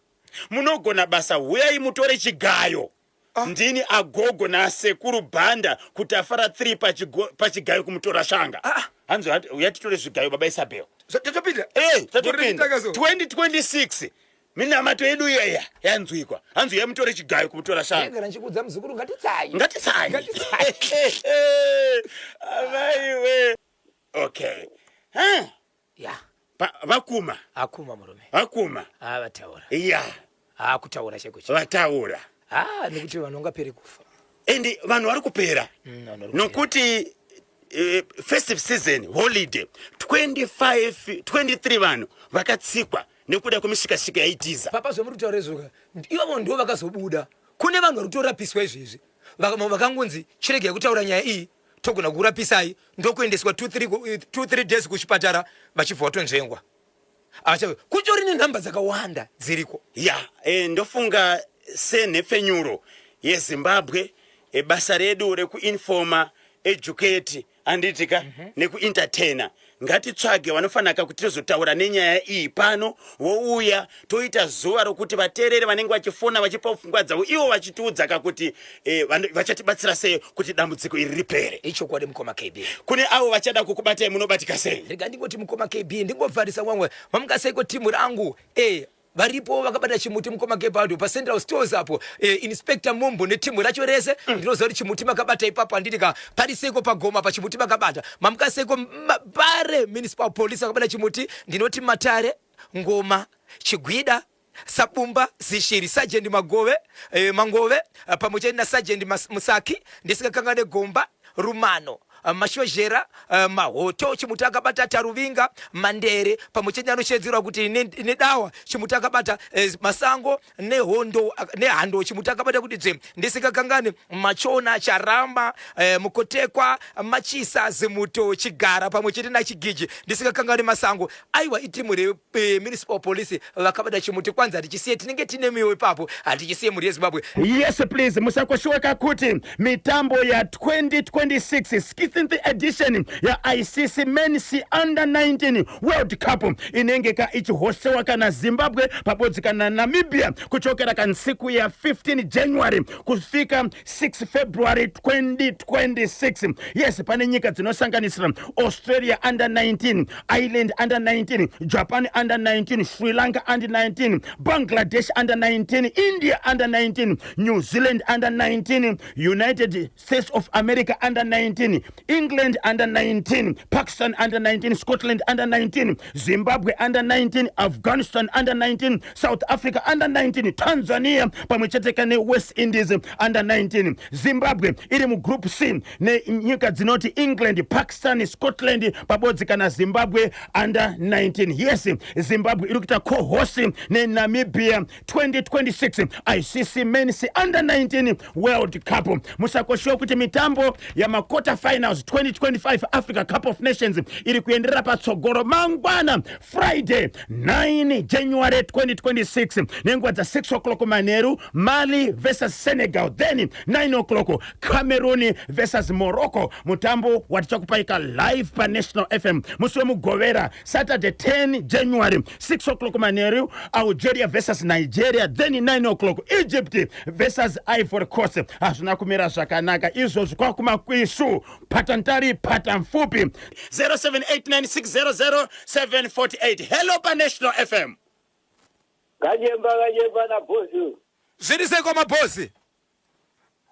munogona basa huyai mutore chigayo Ah. Ndini agogo nasekuru Banda kutafara 3 pachigayo kumutora shanga. Ah. Hanzi uya titore zvigayo baba Isabel. Tatopinda. Eh, tatopinda. 2026. Minamato yedu iya yanzwikwa. Hanzi uya mutore chigayo kumutora shanga. Ndagara ndichikuudza muzukuru ngatitsayi. Ngatitsayi. Ngatitsayi. Amaiwe. Okay. Huh? Ya. Pa, vakuma. Akuma murume. Vakuma. Ah vataura. Ya. Ah kutaura chaiko chaiko. Vataura. Ah nekuti vanhu vangapere kufa. And vanhu vari kupera. Mm, nokuti eh, festive season holiday 25 23 vanhu vakatsikwa nekuda kwemishikashika yaitiza. Papa zvamuri kutaura izvo ivavo ndivo vakazobuda. Kune vanhu vari kutorapiswa izvezvi. Vakangonzi chiregai kutaura nyaya iyi, togona kurapisai, ndokuendeswa 2-3 days kuchipatara, vachibva vatonzvengwa. Kutori nenhamba dzakawanda dziriko. Ya, ndofunga senhepfenyuro yeZimbabwe, basa redu rekuinforma, educate, handitika, nekuentertaina, ngatitsvage vanofanaka kuti tizotaura nenyaya iyi pano. Vouya, toita zuva rokuti vateereri vanenge vachifona vachipa pfungwa dzavo, ivo vachitiudzaka kuti vachatibatsira sei kuti dambudziko iri ripere. Ichokwadi, mukoma KB. Kune avo vachada kukubatai, munobatika sei? Rega ndingoti, mukoma KB, ndingovharisa wamwe vamukaseiko timu rangu varipo vakabata chimuti, mukoma Gebado, paCentral Stores apo, Inspector Mombo netimu racho rese. Ndinoziva kuti chimuti makabata ipapo, handiti ka? Pariseko pagoma pachimuti makabata. Mamukaseko Mbare Municipal Police vakabata chimuti. Ndinoti Matare, Ngoma, Chigwida, Sabumba, Zishiri, Sergeant Magove, Mangove, pamwe chete naSergeant Musaki. Ndisingakangane Gomba, Rumano, Mashozhera, Mahoto, chimuti akabata Taruvinga, Mandere, pamwe chete anoshedzerwa kuti Nedawa, chimuti akabata Masango Nehondo, Nehando, chimuti akabata kuti dzve. Ndisingakangani Machona, Charamba, Mukotekwa, Machisa, Zimuto, Chigara, pamwe chete naChigiji. Ndisingakangani Masango. Aiwa, itimu remunicipal police vakabata chimuti. Kwanza hatichisiye, tinenge tine miyo ipapo, hatichisiye mhuri yeZimbabwe. Yes, please, musakoshiweka kuti mitambo ya2026 16th edition yaICC Men's Under 19 World Cup inenge ka ichihosewa kana Zimbabwe pabodzi kana Namibia kuchokera kansiku ya15 January kusvika 6 February 2026. Yes, pane nyika dzinosanganisira Australia under 19, Ireland under 19, Japan under 19, Sri Lanka under 19, Bangladesh under 19, India under 19, New Zealand under 19, United States of America under 19, England under 19, Pakistan under 19, Scotland under 19, Zimbabwe under 19, Afghanistan under 19, South Africa under 19, Tanzania pamwe chete kane West Indies under 19. Zimbabwe iri mugroup C nenyika dzinoti England, Pakistan, Scotland pabodzi kana Zimbabwe under 19. Yes, Zimbabwe iri kuita co-host neNamibia 2026 ICC Men's Under 19 World Cup. Musakoshiwa kuti mitambo yamaquarter finals 2025 Africa Cup of Nations iri kuenderera patsogoro. Mangwana, Friday 9 January 2026, nenguva dza6 o'clock manheru, Mali versus Senegal, then 9 o'clock Cameroon versus Morocco, mutambo watichakupaika live paNational FM. Musi wemugovera, Saturday 10 January, 6 o'clock manheru, Algeria versus Nigeria, then 9 o'clock Egypt versus Ivory Coast. Hazvina kumira zvakanaka izvozvi kwakumakwisu patantari patamfupi. 0789600748. Hello paNational FM. Kajemba, kajemba nabhosi. Zviri sei kwamabhosi?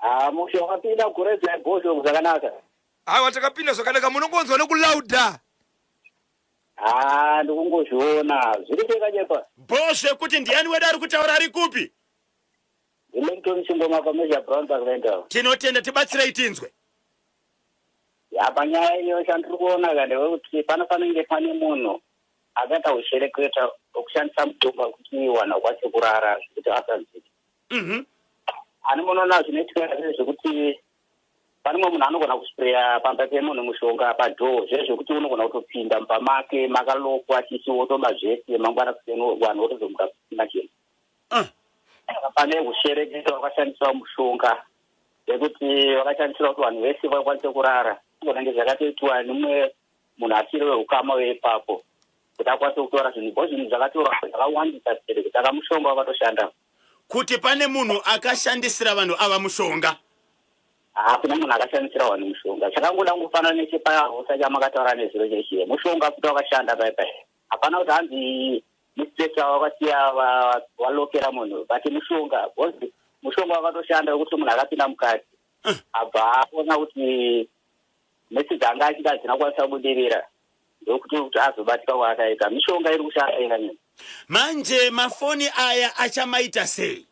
Ah, musho wapinda kuredza bhosi zvakanaka. Aiwa, takapinda zvakanaka, munongonzwa nekulauda. Ah, ndikungozviona. Zviri sei, kajemba? Bho zvekuti. Ndiani wedu ari kutaura, ari kupi? NdiLengton Chingoma paMajor Brown Parkland. Tinotenda, tibatsirei tinzwe. Ya, panyaya iyo chandiri kuona ka ndewekuti panofanenge pane munhu akaita ushereketa wekushandisa mutombo wekuti vanhu vakwanise kurara zvekuti asanzwiki. Ani munoona zvinoitika zvekuti pane mumwe munhu anogona kuspreya pamba pemunhu mushonga padoor, zve zvekuti unogona kutopinda mumba make makalokwa chichi, wotoba zvese. Mangwana kuseni vanhu votozomuka kusina chinhu. Saka pane ushereketa wakashandiswa mushonga wekuti vakashandisira kuti vanhu vese vakwanise kurara. Kunenge zvakatoitwa nemumwe munhu asiri weukama weipapo kuti akwanise kutora zvinhu, because zvinhu zvakatorwa zvakawandisa stereki, saka mushonga wakatoshanda. Kuti pane munhu akashandisira vanhu ava mushonga? Hakuna munhu akashandisira vanhu mushonga. Chakangoda kungofanana nechepahosa chamakataura nezuro chechiye, mushonga futi wakashanda pai pai. Hapana kuti hanzi mistress wakasiya walokera munhu, but mushonga, because mushonga wakatoshanda wekuti munhu akapinda mukati abva aona kuti message anga achida hadzina kukwanisa kubudirira, ndokuti kuti azobatika kwaakaita. Mishonga iri kushanda ikanyanya. Manje mafoni aya achamaita sei?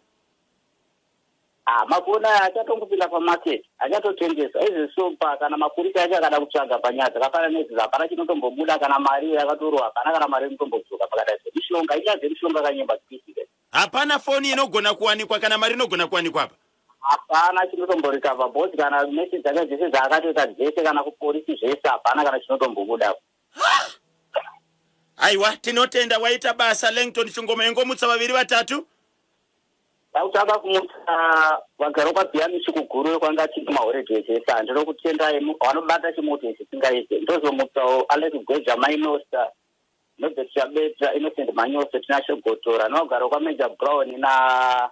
Ah, mafoni aya achatongopinda pamarket, achatotengesa izvi. So pa kana mapurisa acho akada kutsvaga panyaya dzakafanana neidzi, hapana chinotombobuda. Kana mari yakatorwa, hapana kana mari inotombodzoka pakadai. So mishonga, inyaya dzemishonga kanyemba dzikuitika. Hapana foni inogona kuwanikwa kana mari inogona kuwanikwa apa? Hapana chinotomborikavha bhozi kana message dzake dzese dzaakatoita dzese kana kupolisi zvese hapana kana chinotombobuda. Aiwa, tinotenda, waita basa Langton Chingoma. Ingomutsa vaviri vatatu. Ndakutsvaka kumutsa vagari kwaBhiyamisi kuguru kwanga chiri maholidays ese. Handinokutendai vanobata chimuti chisingaite. Ndozomutsawo Alex Gweja, Mainosta, Nobert Chabeta, Innocent Manyoso, Tinashe Gotora nevagari kwaMajor Brown na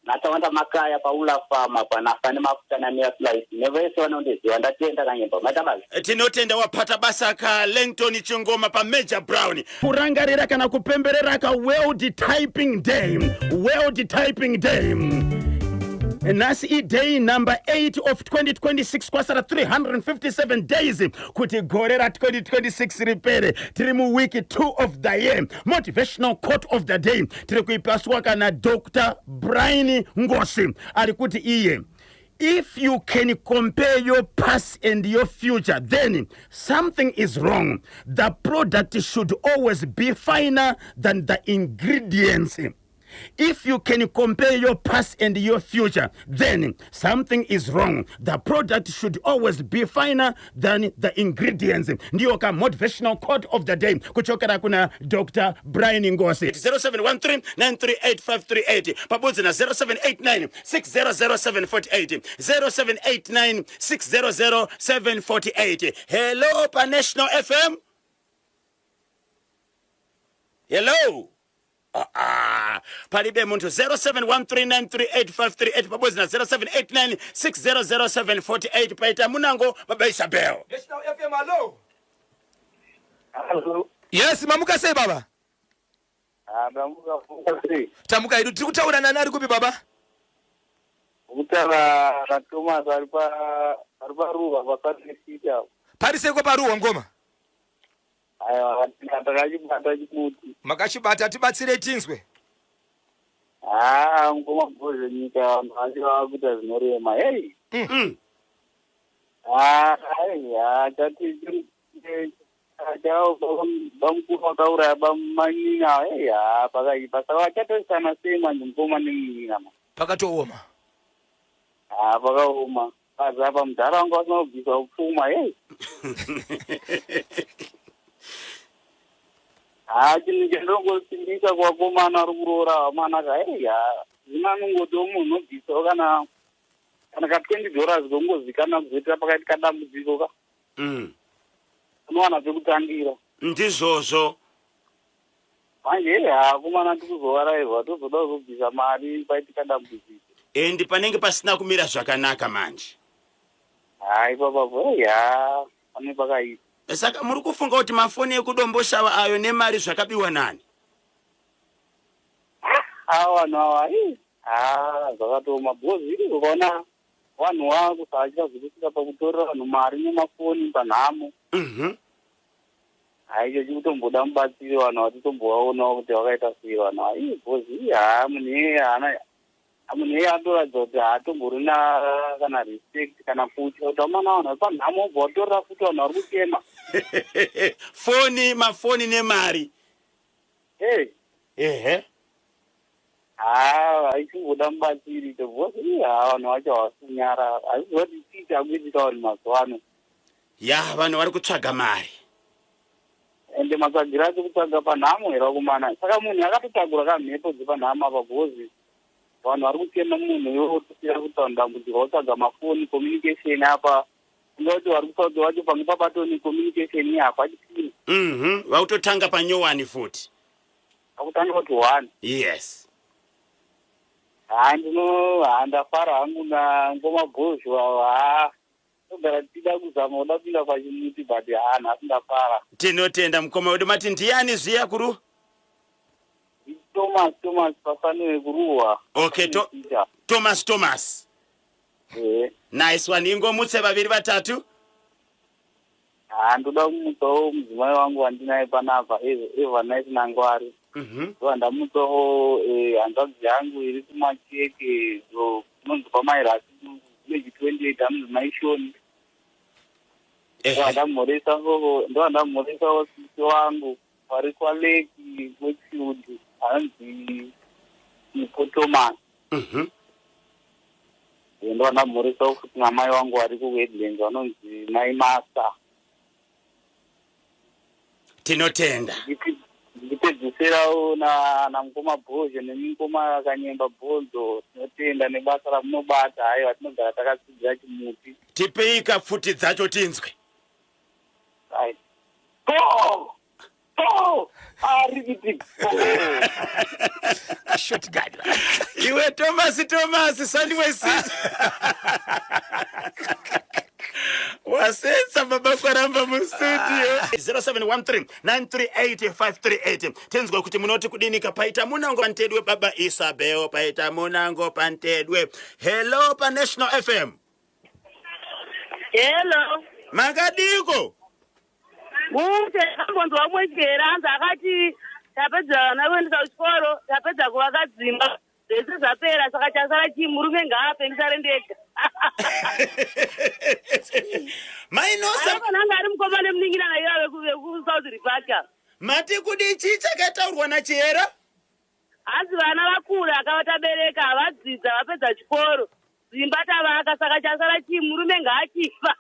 naTawanda Makaya paUla Farm panafa nemafuta naMia Slice nevese vanondiziva. Ndatenda Kanyemba, maita basa. Tinotenda, wapata basa ka Langton Chingoma paMajor Brown. Kurangarira kana kupemberera ka World Typing Day. World Typing Day nhasi iday number 8 of 2026. Kwasara 357 days kuti gore ra2026 ripere. Tiri muweek 2 of the year. Motivational quote of the day tiri kuipaswa kana Dr Brian Ngosi ari kuti iye, "If you can compare your past and your future, then something is wrong. The product should always be finer than the ingredients." If you can compare your past and your future, then something is wrong. The product should always be finer than the ingredients. Ndiyo ka motivational quote of the day kuchokera kuna Dr Brian Ngosi. 0713 938538 pabodzi na 0789 600748, 0789 600748. Hello paNational FM. Hello. Ah, ah, palibe munthu. 0713938538 pabodzi na 0789 600748. Paita munango, Baba Isabel. National FM, hello. Hello. Yes, mamuka sei, baba? Ah, ndamuka sei? Tamuka idu. Tiri kutaura nani, ari kupi, baba? Kutaura naThomas ari paRuwa paSanesita. Pari seiko paRuwa, ngoma? Aiwa, takachibata chimuti. Makachibata, tibatsirei tinzwe. Haa, ngoma bhozve, nyika vanhu vacho vakuita zvinorema, hei. Haa, aiwa, chati bamukuru vakauraya bamanyina, hei, haa, pakaipa. Saka vachatoisana sei manje mukoma nemunyina ma? Pakatooma. Haa, pakaoma. Pazi apa mudhara wanga vasina kubvisa upfuma, hei. Haa, chinhu chandinongosimbisa kuvakomana vari kuroora vamanaka, hei, haa, zvino anongotiwo munhu unobvisawo kana ka $20 kongozikanwa kuzoitira pakaitika dambudziko ka unowana pekutangira. Ndizvozvo. Manje hei, haa, komana tikuzovarairwa, tozoda kuzobvisa mari paitika dambudziko. And panenge pasina kumira zvakanaka manje. Haa, ipapapo, hei, haa, pane pakaipa. Saka muri kufunga kuti mafoni ekuDomboshava ayo nemari zvakabiwa nani? Ava vanhu ava, ii, haa, zvakatooma because iri ukaona vanhu vakusatya zvekusvika pakutorera vanhu mari nemafoni panhamo. Haicho chikutomboda mubatsiri, vanhu vatitombovaonawo kuti vakaita sei vanhu ava. Ii, because ii, haa, munhu iyeye haana, munhu iyeye anotoratidza kuti haatomborina kana respect kana kutya kuti amana vanhu vari panhamo, wobva watorera futi vanhu vari kuchema. Foni, mafoni nemari. Ei. Haa, haichimboda mubatsiri to because ii, haa, vanhu vacho havasi kunyara. Hazviziva kuti chii chakuitika vanhu mazuva ano. Ya, vanhu vari kutsvaga mari. Ende matsvagiro acho kutsvaga panhamo here, vakomana? Saka munhu akatotagura kamhepo dzepanhamo apa because vanhu vari kuchema, munhu iwe wotosiya kuita dambudziko, wotsvaga mafoni, communication apa ungati vari kuSouth vacho pange pabatoni communication iye hapachipini. Vakutotanga panyowani futi. Akutanga kuti one. Haa, ndino, haa, ndafara hangu nangoma bhozho ava. Haa, togara tichida kuzama kuda kupinda pachimuti, but haa, nhasi ndafara. Tinotenda, mukoma wedu. Mati ndiani zviya kuru? Thomas, Thomas pafanire kuruwa. Okay, Thomas, Thomas. Ehe. Nice one. Ingomutse vaviri vatatu. Haa, ndoda kumutsawo mudzimai wangu wandinaye panapa, Eva Nice Nangwari. Ndobva ndamutsawo hanzvadzi yangu iri kuMacheke, kunonzi kwaMairasi, village 28, anonzi Maishoni. Ndobva ndamhoresawo sisi wangu vari kwaLeki Wakefield, anonzi Nipo Thomas. Ndova ndamhoresawo futi namai vangu vari kuHeadlands vanonzi mai Masa. Tinotenda. Ndichipedzisirawo na namukoma Bhozho nemukoma Kanyemba Bhonzo tinotenda nebasa ramunobata haiwa tinogara takatsigira chimuti. Tipei kapfuti dzacho tinzwe. Right. Go! Go! Arikiti go! Shotgun. Iwe Thomas Thomas sandiwe sisi. Wasetsa baba kwaramba mustudio. 0713938538 tinzwe kuti munoti kudinika paita munango pantedwe baba Isabel paita munango pantedwe. Hello pa National FM. Hello. Makadiko? Mute ambonzwa umwe chera hanzi akati tapedza vana kuendesa kuchikoro tapedza kuvaka dzimba zvese zvapera saka chasara chii murume ngaafe ndisare ndega. Mainosa Anofana anga ari mukoma nemunin'ina naiye vekuSouth Republic. Mati kudi chii chakataurwa naChihera? Hanzi vana vakura akava tabereka havadzidza vapedza chikoro dzimba tavaka saka chasara chii murume ngaachifa.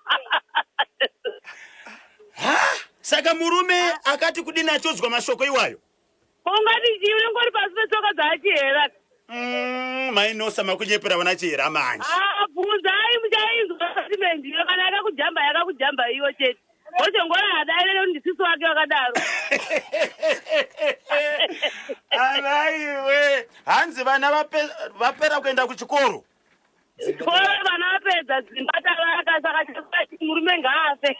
Ha saka murume akati kudini achiudzwa mashoko iwayo? Ungati chii unenge uri pasi petsoka dzaachihera. Mm, mainosa makunyepera vana Chihera manje. Ah, bvunzai muchainzwa statement iyo kana yakakujamba yakakujamba iyo chete. Bochongora hadaire nekuti ndisisi wake wakadaro. Avaiwe, hanzi vana vapera kuenda kuchikoro. Chikoro vana vapedza dzimba tavaka saka chakati murume ngaafe.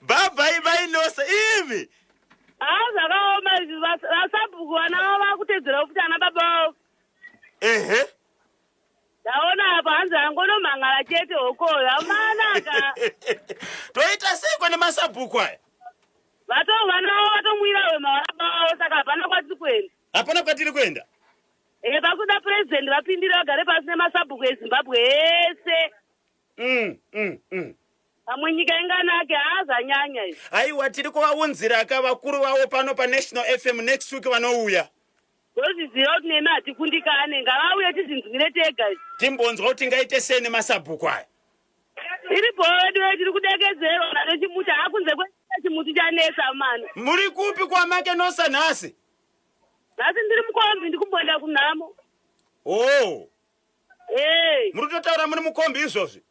Bye bye Nosa imi. Ah zvakaoma izvi vasabhuku vana vavo vakutedzera futi ana baba vavo. Ehe. Ndaona apa hanzi angonomhangara chete hokoyo amanaka. Toita seiko nemasabhuku aya? Vato vana vavo vatomwira wema vana vavo saka hapana kwatiri kuenda. Hapana kwatiri kuenda. Eh pakuda president vapindire vagare pasi nemasabhuku eZimbabwe ese. Pamwe nyika inganake haa zvanyanya izvi. Aiwa tiri kuvaunzira ka vakuru vavo pano paNational FM next week vanouya. Ndozviziva kuti nemi hatikundikane ngavauye tizvinzwire tega izvi. Timbonzwa kuti tingaite sei nemasabhuku aya. Tiri bhoo vedu ve tiri kudekedzerwa nacho chimuti haa kunze kwechimuti chanetsa mani. Muri kupi kwamake Nosa nhasi? Nhasi ndiri mukombi ndikumbonda kunhamo. Oh. Hey. Muri kutotaura muri mukombi izvozvi?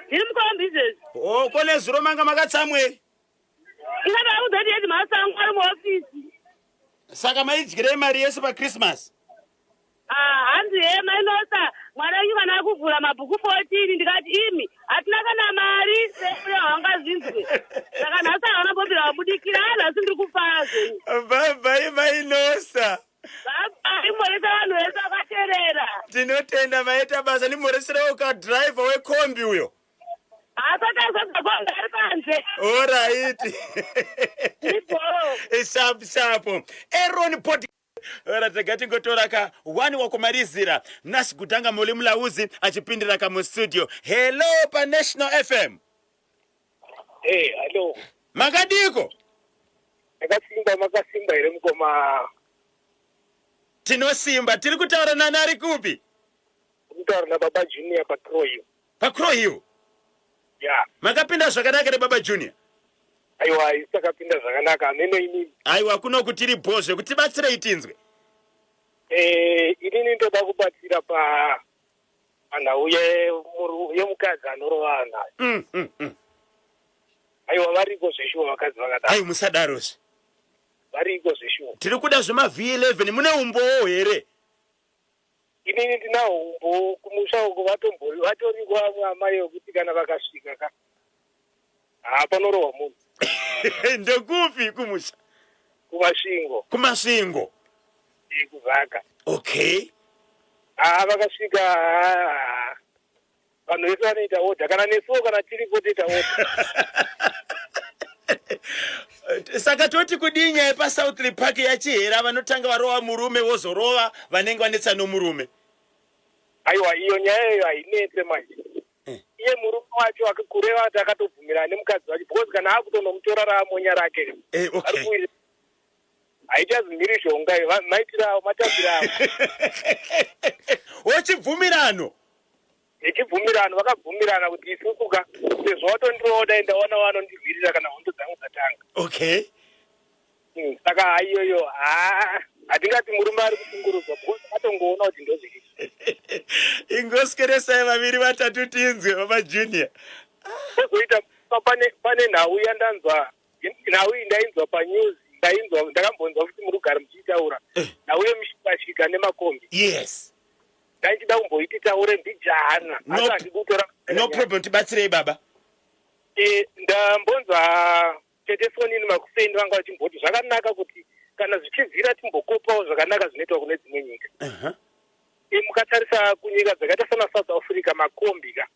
Ndiri mukombi izvezvi. Oh, ko nezuro manga makatsamwei? Inga ndaudza kuti headmaster angu ari muofisi. Saka maidyirei mari yese paChristmas? Ah, hanzi he mainosa mwana wenyu kana akuvhura mabhuku 14 ndikati imi hatina kana mari seuya wangazvinzwe saka nhasi havana bobira vabudikira ah nhasi ndiri kufara zvenyu. Bye bye mainosa. Bye bye mhoresa vanhu vese vakaterera. Tinotenda maita basa ndimhoreserewo ka driver wekombi uyo. Asati azadza kombi ari panze. Oraiti. Ipo. Sharp sharp. Aaron Pod Ora tega tingotora ka one wakumarizira Nas Gudanga Muli Mulauzi achipindira ka mu studio. Hello pa National FM. Hey, hello. Makadiko? Makasimba, makasimba here mukoma? Tinosimba, tiri kutaura nani ari kupi? Kutaura na baba Junior pa Crow Hill. Pa Crow Hill? Yeah. Makapinda zvakanaka here baba Junior? Aiwa, isu takapinda zvakanaka, hameno inini. Aiwa, kuno kutiri bho zvekuti tibatsirei tinzwe. Eh, inini ndoda kubatsira pa panhau yemukadzi anorova ana. Aiwa, variko zveshuwa vakadzi vakadaro. Ai, musadarozve. Variko zveshuwa. Tiri kuda zvema V11, mune umbowo here? Inini ndinawo umbowo kumusha uko vatoriko vamwe amai vekuti kana vakasvika ka haa panorohwa munhu. Ndekupi kumusha? Kumasvingo. Kumasvingo. Eh, kuzaka. Okay. Haa vakasvika haa vanhu vese vanoita order kana nesuwo kana tiripo toita order. Saka toti kudii nyaya yepaSouthlea Park yaChihera vanotanga varova murume vozorova vanenge vanetsa nomurume? Aiwa iyo nyaya iyo hainetse manje. Eh. Iye murume wacho kureva kuti akatobvumirana nemukadzi wacho because kana akutonomutora raamonya rake. Eh, okay. Haichazi mhirizhonga iyo, maitiro avo, matambiro avo. Wochibvumirano. Yechibvumirano, vakabvumirana kuti isusu ka sezvo watondirowa dai ndawana vanondirwirira kana hondo dzangu dzatanga. Okay. Saka haiyoyo haa hatingati murume ari kushungurudzwa because atongoona kuti ndozviri. Ingoskeresai vaviri vatatu tinzwe baba Junior. Kozoita pane pane nhau yandanzwa nhau iyi ndainzwa panews ndainzwa ndakambonzwa futi murugare muchiitaura eh. nhau yemushikashika nemakombi. Yes. Ndaichida kumboiti taure mbijana asi handidi kutora. No problem tibatsirei baba. Eh ndambonzwa Tete Fonini makuseni vanga vachimboti zvakanaka kuti kana zvichibvira timbokopawo zvakanaka zvinoitwa kune dzimwe nyika. Uh -huh. E, mukatarisa kunyika dzakaita sana South Africa makombi ka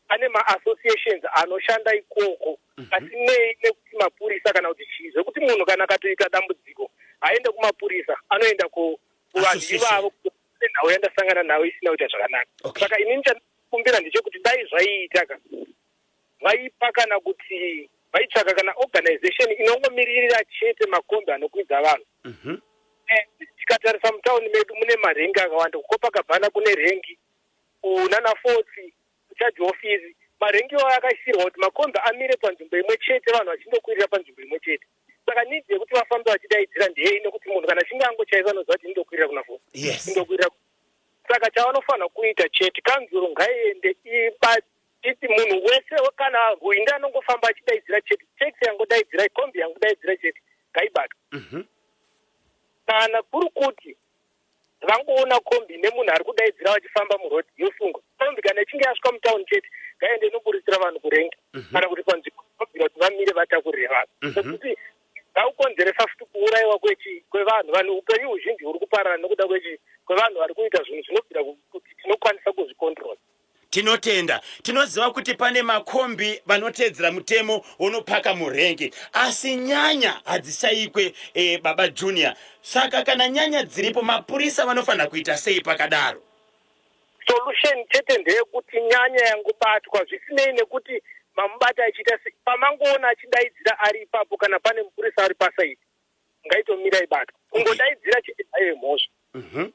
ane maassociations anoshanda ikoko mm -hmm. asinei nekuti mapurisa kana kuti chii zvekuti munhu kana akatoita dambudziko aende kumapurisa anoenda kuvanhu ivavo nhau yandasangana nayo isina kuita zvakanaka. Okay. Saka inini chandikumbira ndechekuti dai zvaiita ka vaipa kana kuti vaitsvaka kana organization inongomiririra chete makombi anokwidza vanhu mm -hmm. Tikatarisa mutauni medu mune marengi akawanda kuCopacabana kune rengi kunana Fotsi kucharge office marengi iwayo akaisirwa kuti makombi amire panzvimbo imwe chete vanhu vachindokwirira panzvimbo imwe chete saka need yekuti vafambe vachidaidzira ndeyei nekuti munhu kana achinge angochaisa anoziva kuti indokwirira kuna Fotsi yes. indokwirira saka chavanofanira kuita chete kanzuro ngaiende iba Titi munhu wese kana hwindi anongofamba achidaidzira chete taxi yangodaidzira kombi yangodaidzira chete ngaibatwe. Mm -hmm. Kana kuri kuti vangoona kombi nemunhu ari kudaidzira vachifamba muroad yosungwa kombi kana ichinge yasvika mutown chete ngaiende inoburitsira vanhu kurengi mm -hmm. kana kuti panzvimbo inobvira kuti vamire vatakurire vanhu mhm. nekuti mm -hmm. zvakukonzeresa futi kuurayiwa kwevanhu vanhu upenyu huzhinji huri kuparara nekuda kwechi kwevanhu vari kuita zvinhu zvinobvira kuti tinokwanisa kuzvicontrol. Tinotenda. Tinoziva kuti pane makombi vanoteedzera mutemo wonopaka murengi asi nyanya hadzishaikwe e, baba Junior. Saka kana nyanya dziripo mapurisa vanofanira kuita sei pakadaro? Solution chete ndeyekuti nyanya yangobatwa zvisinei nekuti mamubata achiita sei. Pamangoona achidaidzira ari ipapo kana pane mupurisa ari pasaidi ngaitomira ibatwe. Kungodaidzira chete haive mhosva. Mm -hmm.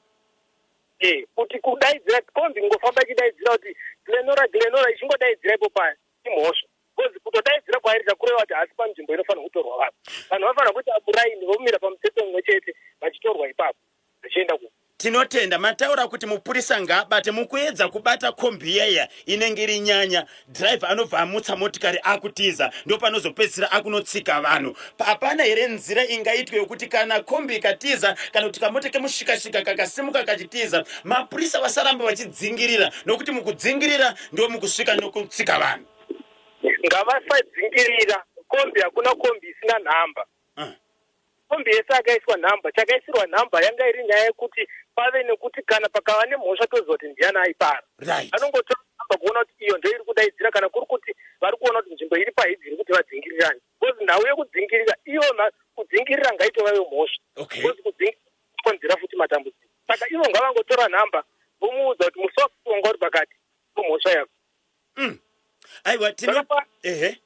Eh, kuti kudaidzira kombi kungofamba ichidaidzira kuti Glenora Glenora ichingodaidzira ipo paya imhosva because kutodaidzira kwairita kureva kuti haasi panzvimbo inofanira kutorwa vanhu. Vanhu vanofanira kuita muraini vomira pamutsetse mumwe chete vachitorwa ipapo vachienda ku Tinotenda mataura kuti mupurisa ngaabate mukuedza kubata kombi iyaiya inenge iri nyanya Driver anobva amutsa motikari akutiza ndopanozopedzisira akunotsika vanhu. Hapana here nzira ingaitwe yokuti kana kombi ikatiza kana kuti kamota kemushikashika kakasimuka kachitiza mapurisa vasarambe vachidzingirira nokuti mukudzingirira ndo mukusvika nokutsika vanhu. Ngavasadzingirira kombi hakuna kombi isina nhamba. Ah. Kombi yese akaiswa nhamba, chakaisirwa nhamba yanga iri nyaya yekuti pave nekuti kana pakava nemhosva toziva kuti ndiyani aipara. Right. Anongotora nhamba kuona kuti iyo ndoiri kudaidzira kana kuri kuti vari kuona kuti nzvimbo iri paidzi iri kuti vadzingirirane. Because nhau yekudzingirira iyona kudzingirira ngaitova yo mhosva. Okay. Because kudzingirira kukonzera futi matambudziko. Saka ivo ngavangotora nhamba vomuudza kuti musi wanga uri pakati mhosva yako. Aiwa tino ehe.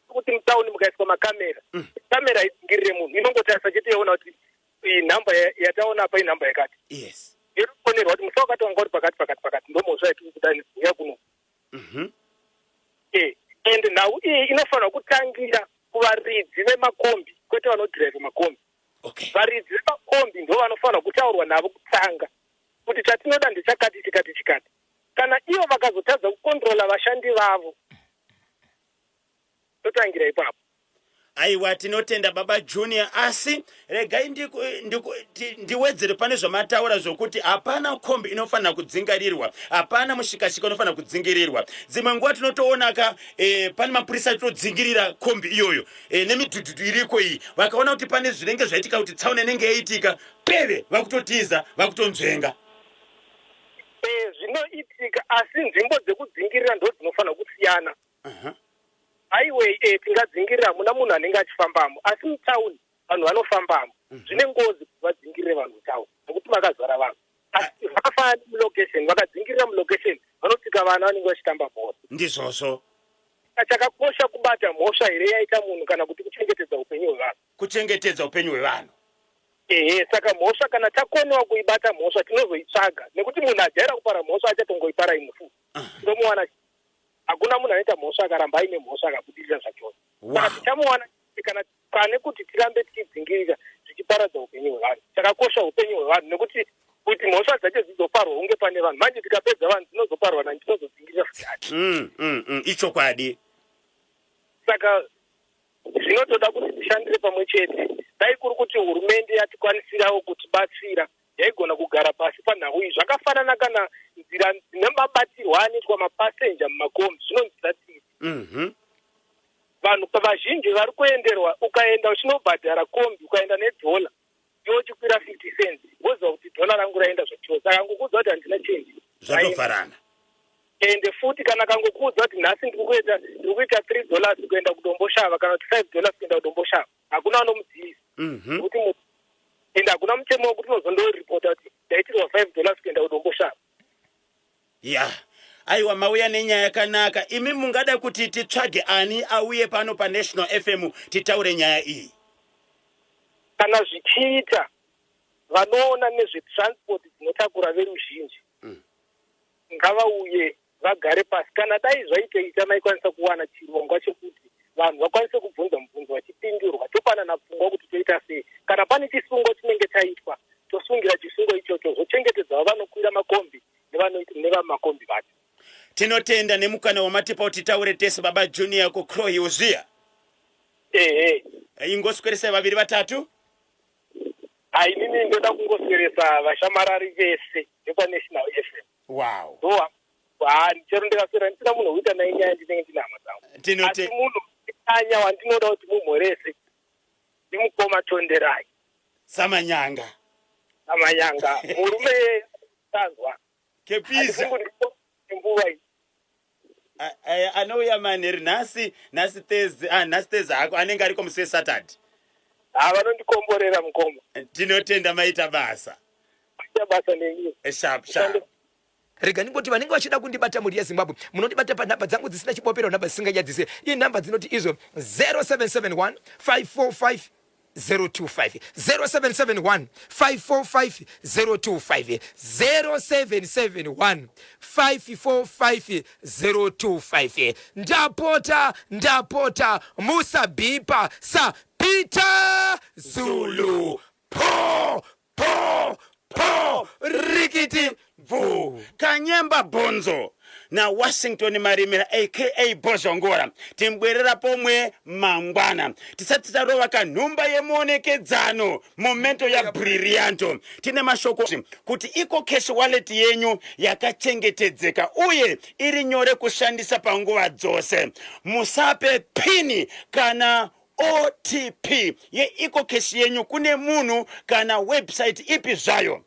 Kuti mutauni mukaiswa makamera. Kamera haidzingirire munhu inongotarisa chete yoona kuti iyi nhamba yataona apa inhamba yakati. Yes. Yotofonerwa kuti musi wakati wanga uri pakati pakati pakati ndomhosva yatiri kuda uya kuno. Eh, and nhau iyi inofanirwa kutangira kuvaridzi vemakombi kwete vanodhiraivha makombi. Okay. Varidzi vemakombi ndo vanofanirwa kutaurwa navo kutanga kuti chatinoda ndechakati chikati chikati. Kana ivo vakazotadza kukontrola vashandi vavo totangira ipapo. Aiwa tinotenda baba Junior asi regai ndiwedzere pane zvamataura zvokuti hapana kombi inofanira kudzingarirwa hapana mushikashika unofanira kudzingirirwa dzimwe nguva tinotoonaka e, pane mapurisa atodzingirira kombi iyoyo e, nemidhudhudhu iriko iyi vakaona kuti pane zvinenge zvaitika kuti tsaona inenge yaitika peve vakutotiza vakutonzvenga Eh, zvinoitika asi nzvimbo dzekudzingirira ndo dzinofanira kusiyana. Highway eh, tingadzingirira hamuna munhu anenge achifambamo asi mutauni vanhu vanofambamo. Zvine ngozi kuti vadzingirire vanhu mutauni nekuti makazara vanhu. Asi zvakafanana nemulocation, vakadzingirira mulocation vanotsika vana vanenge vachitamba bhora. Ndizvozvo. Chakakosha kubata mhosva here yaita munhu kana kuti kuchengetedza upenyu hwevanhu? Kuchengetedza upenyu hwevanhu. Ehe, saka mhosva kana takonewa kuibata mhosva tinozoitsvaga nekuti munhu ajaira kupara mhosva achatongoipara imwe futi. Tinomuwana hakuna munhu anoita mhosva akaramba aine mhosva akabudirira zvachose. Saka tichamuwana kana pane kuti tirambe tichidzingirira zvichiparadza upenyu hwevanhu. Chakakosha upenyu hwevanhu nekuti kuti mhosva dzacho dzizoparwa hunge pane vanhu. Manje tikapedza vanhu dzinozoparwa nani tinozodzingirira futi ani. Ichokwadi. Saka Zvinotoda kuti tishandire pamwe chete. Dai kuri kuti hurumende yatikwanisirawo kutibatsira, yaigona kugara pasi panhau iyi. Zvakafanana kana nzira dzine mabatirwo anoitwa mapasenja mumakombi zvinonzwisa tsitsi. Vanhu vazhinji vari kuenderwa, ukaenda uchinobhadhara kombi ukaenda nedhola iwe uchikwira 50 cents woziva kuti dhola rangu raenda zvachose. Akangokuudza kuti handina change. Zvatofarana. Ende futi kana akangokuudza kuti nhasi ndiri kuita ndiri kuita 3 dollars kuenda kuDomboshava kana kuti 5 dollars kuenda kuDomboshava hakuna anomudzivisa. Nekuti ende hakuna mutemo wekuti unozondoripota kuti ndaitirwa 5 dollars kuenda kuDomboshava. Ya aiwa mauya nenyaya yakanaka. Imi mungada kuti titsvage ani auye pano paNational FM titaure nyaya iyi? Kana zvichiita vanoona nezvetransport dzinotakura veruzhinji ngavauye vagare pasi. Kana dai zvaitoita maikwanisa kuwana chirongwa chekuti vanhu vakwanise kubvunza mubvunzo vachipindurwa topanana pfungwa kuti toita sei. Kana pane chisungo chinenge chaitwa tosungira chisungo ichocho zvochengetedzawo vanokwira makombi nevamakombi vacho. Tinotenda nemukana wamatipa kuti titaure tese baba Junior kuCrow Hill zviya. Ehe. Ingosweresai vaviri vatatu. Ha inini ndoda kungosweresa vashamarari vese vekwaNational FM. Wow. Ndo ha chero ndikaswera ndisina munhu wekuita naye nyaya ndinenge ndine hama dzangu. Tinote Asi munhu anya wandinoda kuti mumhorese ndimukoma Tonderai. Samanyanga. Samanyanga. Murume tanzwa. Kepisa. Handifungi kuti mbuva iyi. Anouya manheru nhasi, nhasi Thursday, ah, nhasi Thursday hako anenge ariko musi weSaturday. Ha vanondikomborera mukoma. Tinotenda maita basa. Maita basa nemi. Sharp sharp. Rega ndingoti vanenge vachida kundibata mhuri yeZimbabwe munondibata panhamba dzangu dzisina chibopero nhamba dzisinganyadzise inhamba dzinoti izvo 0771 545 025 0771 545 025 0771 545 025 Ndapota ndapota musabhipa sa Peter Zulu po po po rikiti bvu. Kanyemba Bhonzo naWashington Marimira aka Bhozhongora timbwerera pomwe mangwana tisati tarova kanhumba yemuonekedzano momento ya Brillianto. Tine mashoko kuti iko cash wallet yenyu yakachengetedzeka uye iri nyore kushandisa panguva dzose. Musape pini kana OTP yeEcoCash yenyu kune munhu kana website ipi zvayo.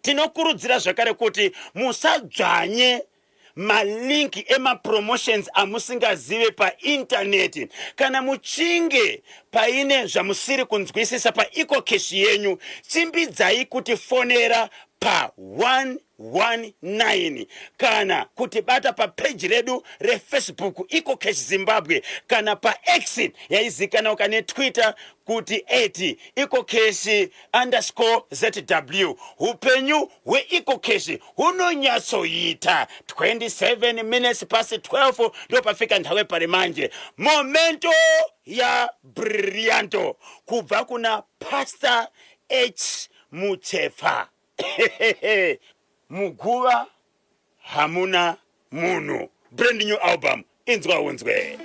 Tinokurudzira zvakare kuti musadzvanye malink emapromotions amusingazive paintaneti. Kana muchinge paine zvamusiri kunzwisisa paEcoCash yenyu, chimbidzai kutifonera pa 119 kana kutibata papeji redu reFacebook EcoCash Zimbabwe kana paX yaizikanwa kane Twitter kuti at EcoCash underscore ZW. Hupenyu hweEcoCash hunonyatsoita 27 minutes past 12 ndopafika nthawe pari manje. Momento ya Brillianto kubva kuna Pastor H Muchefa. Muguva hamuna munhu. Brand new album inzwa unzwe.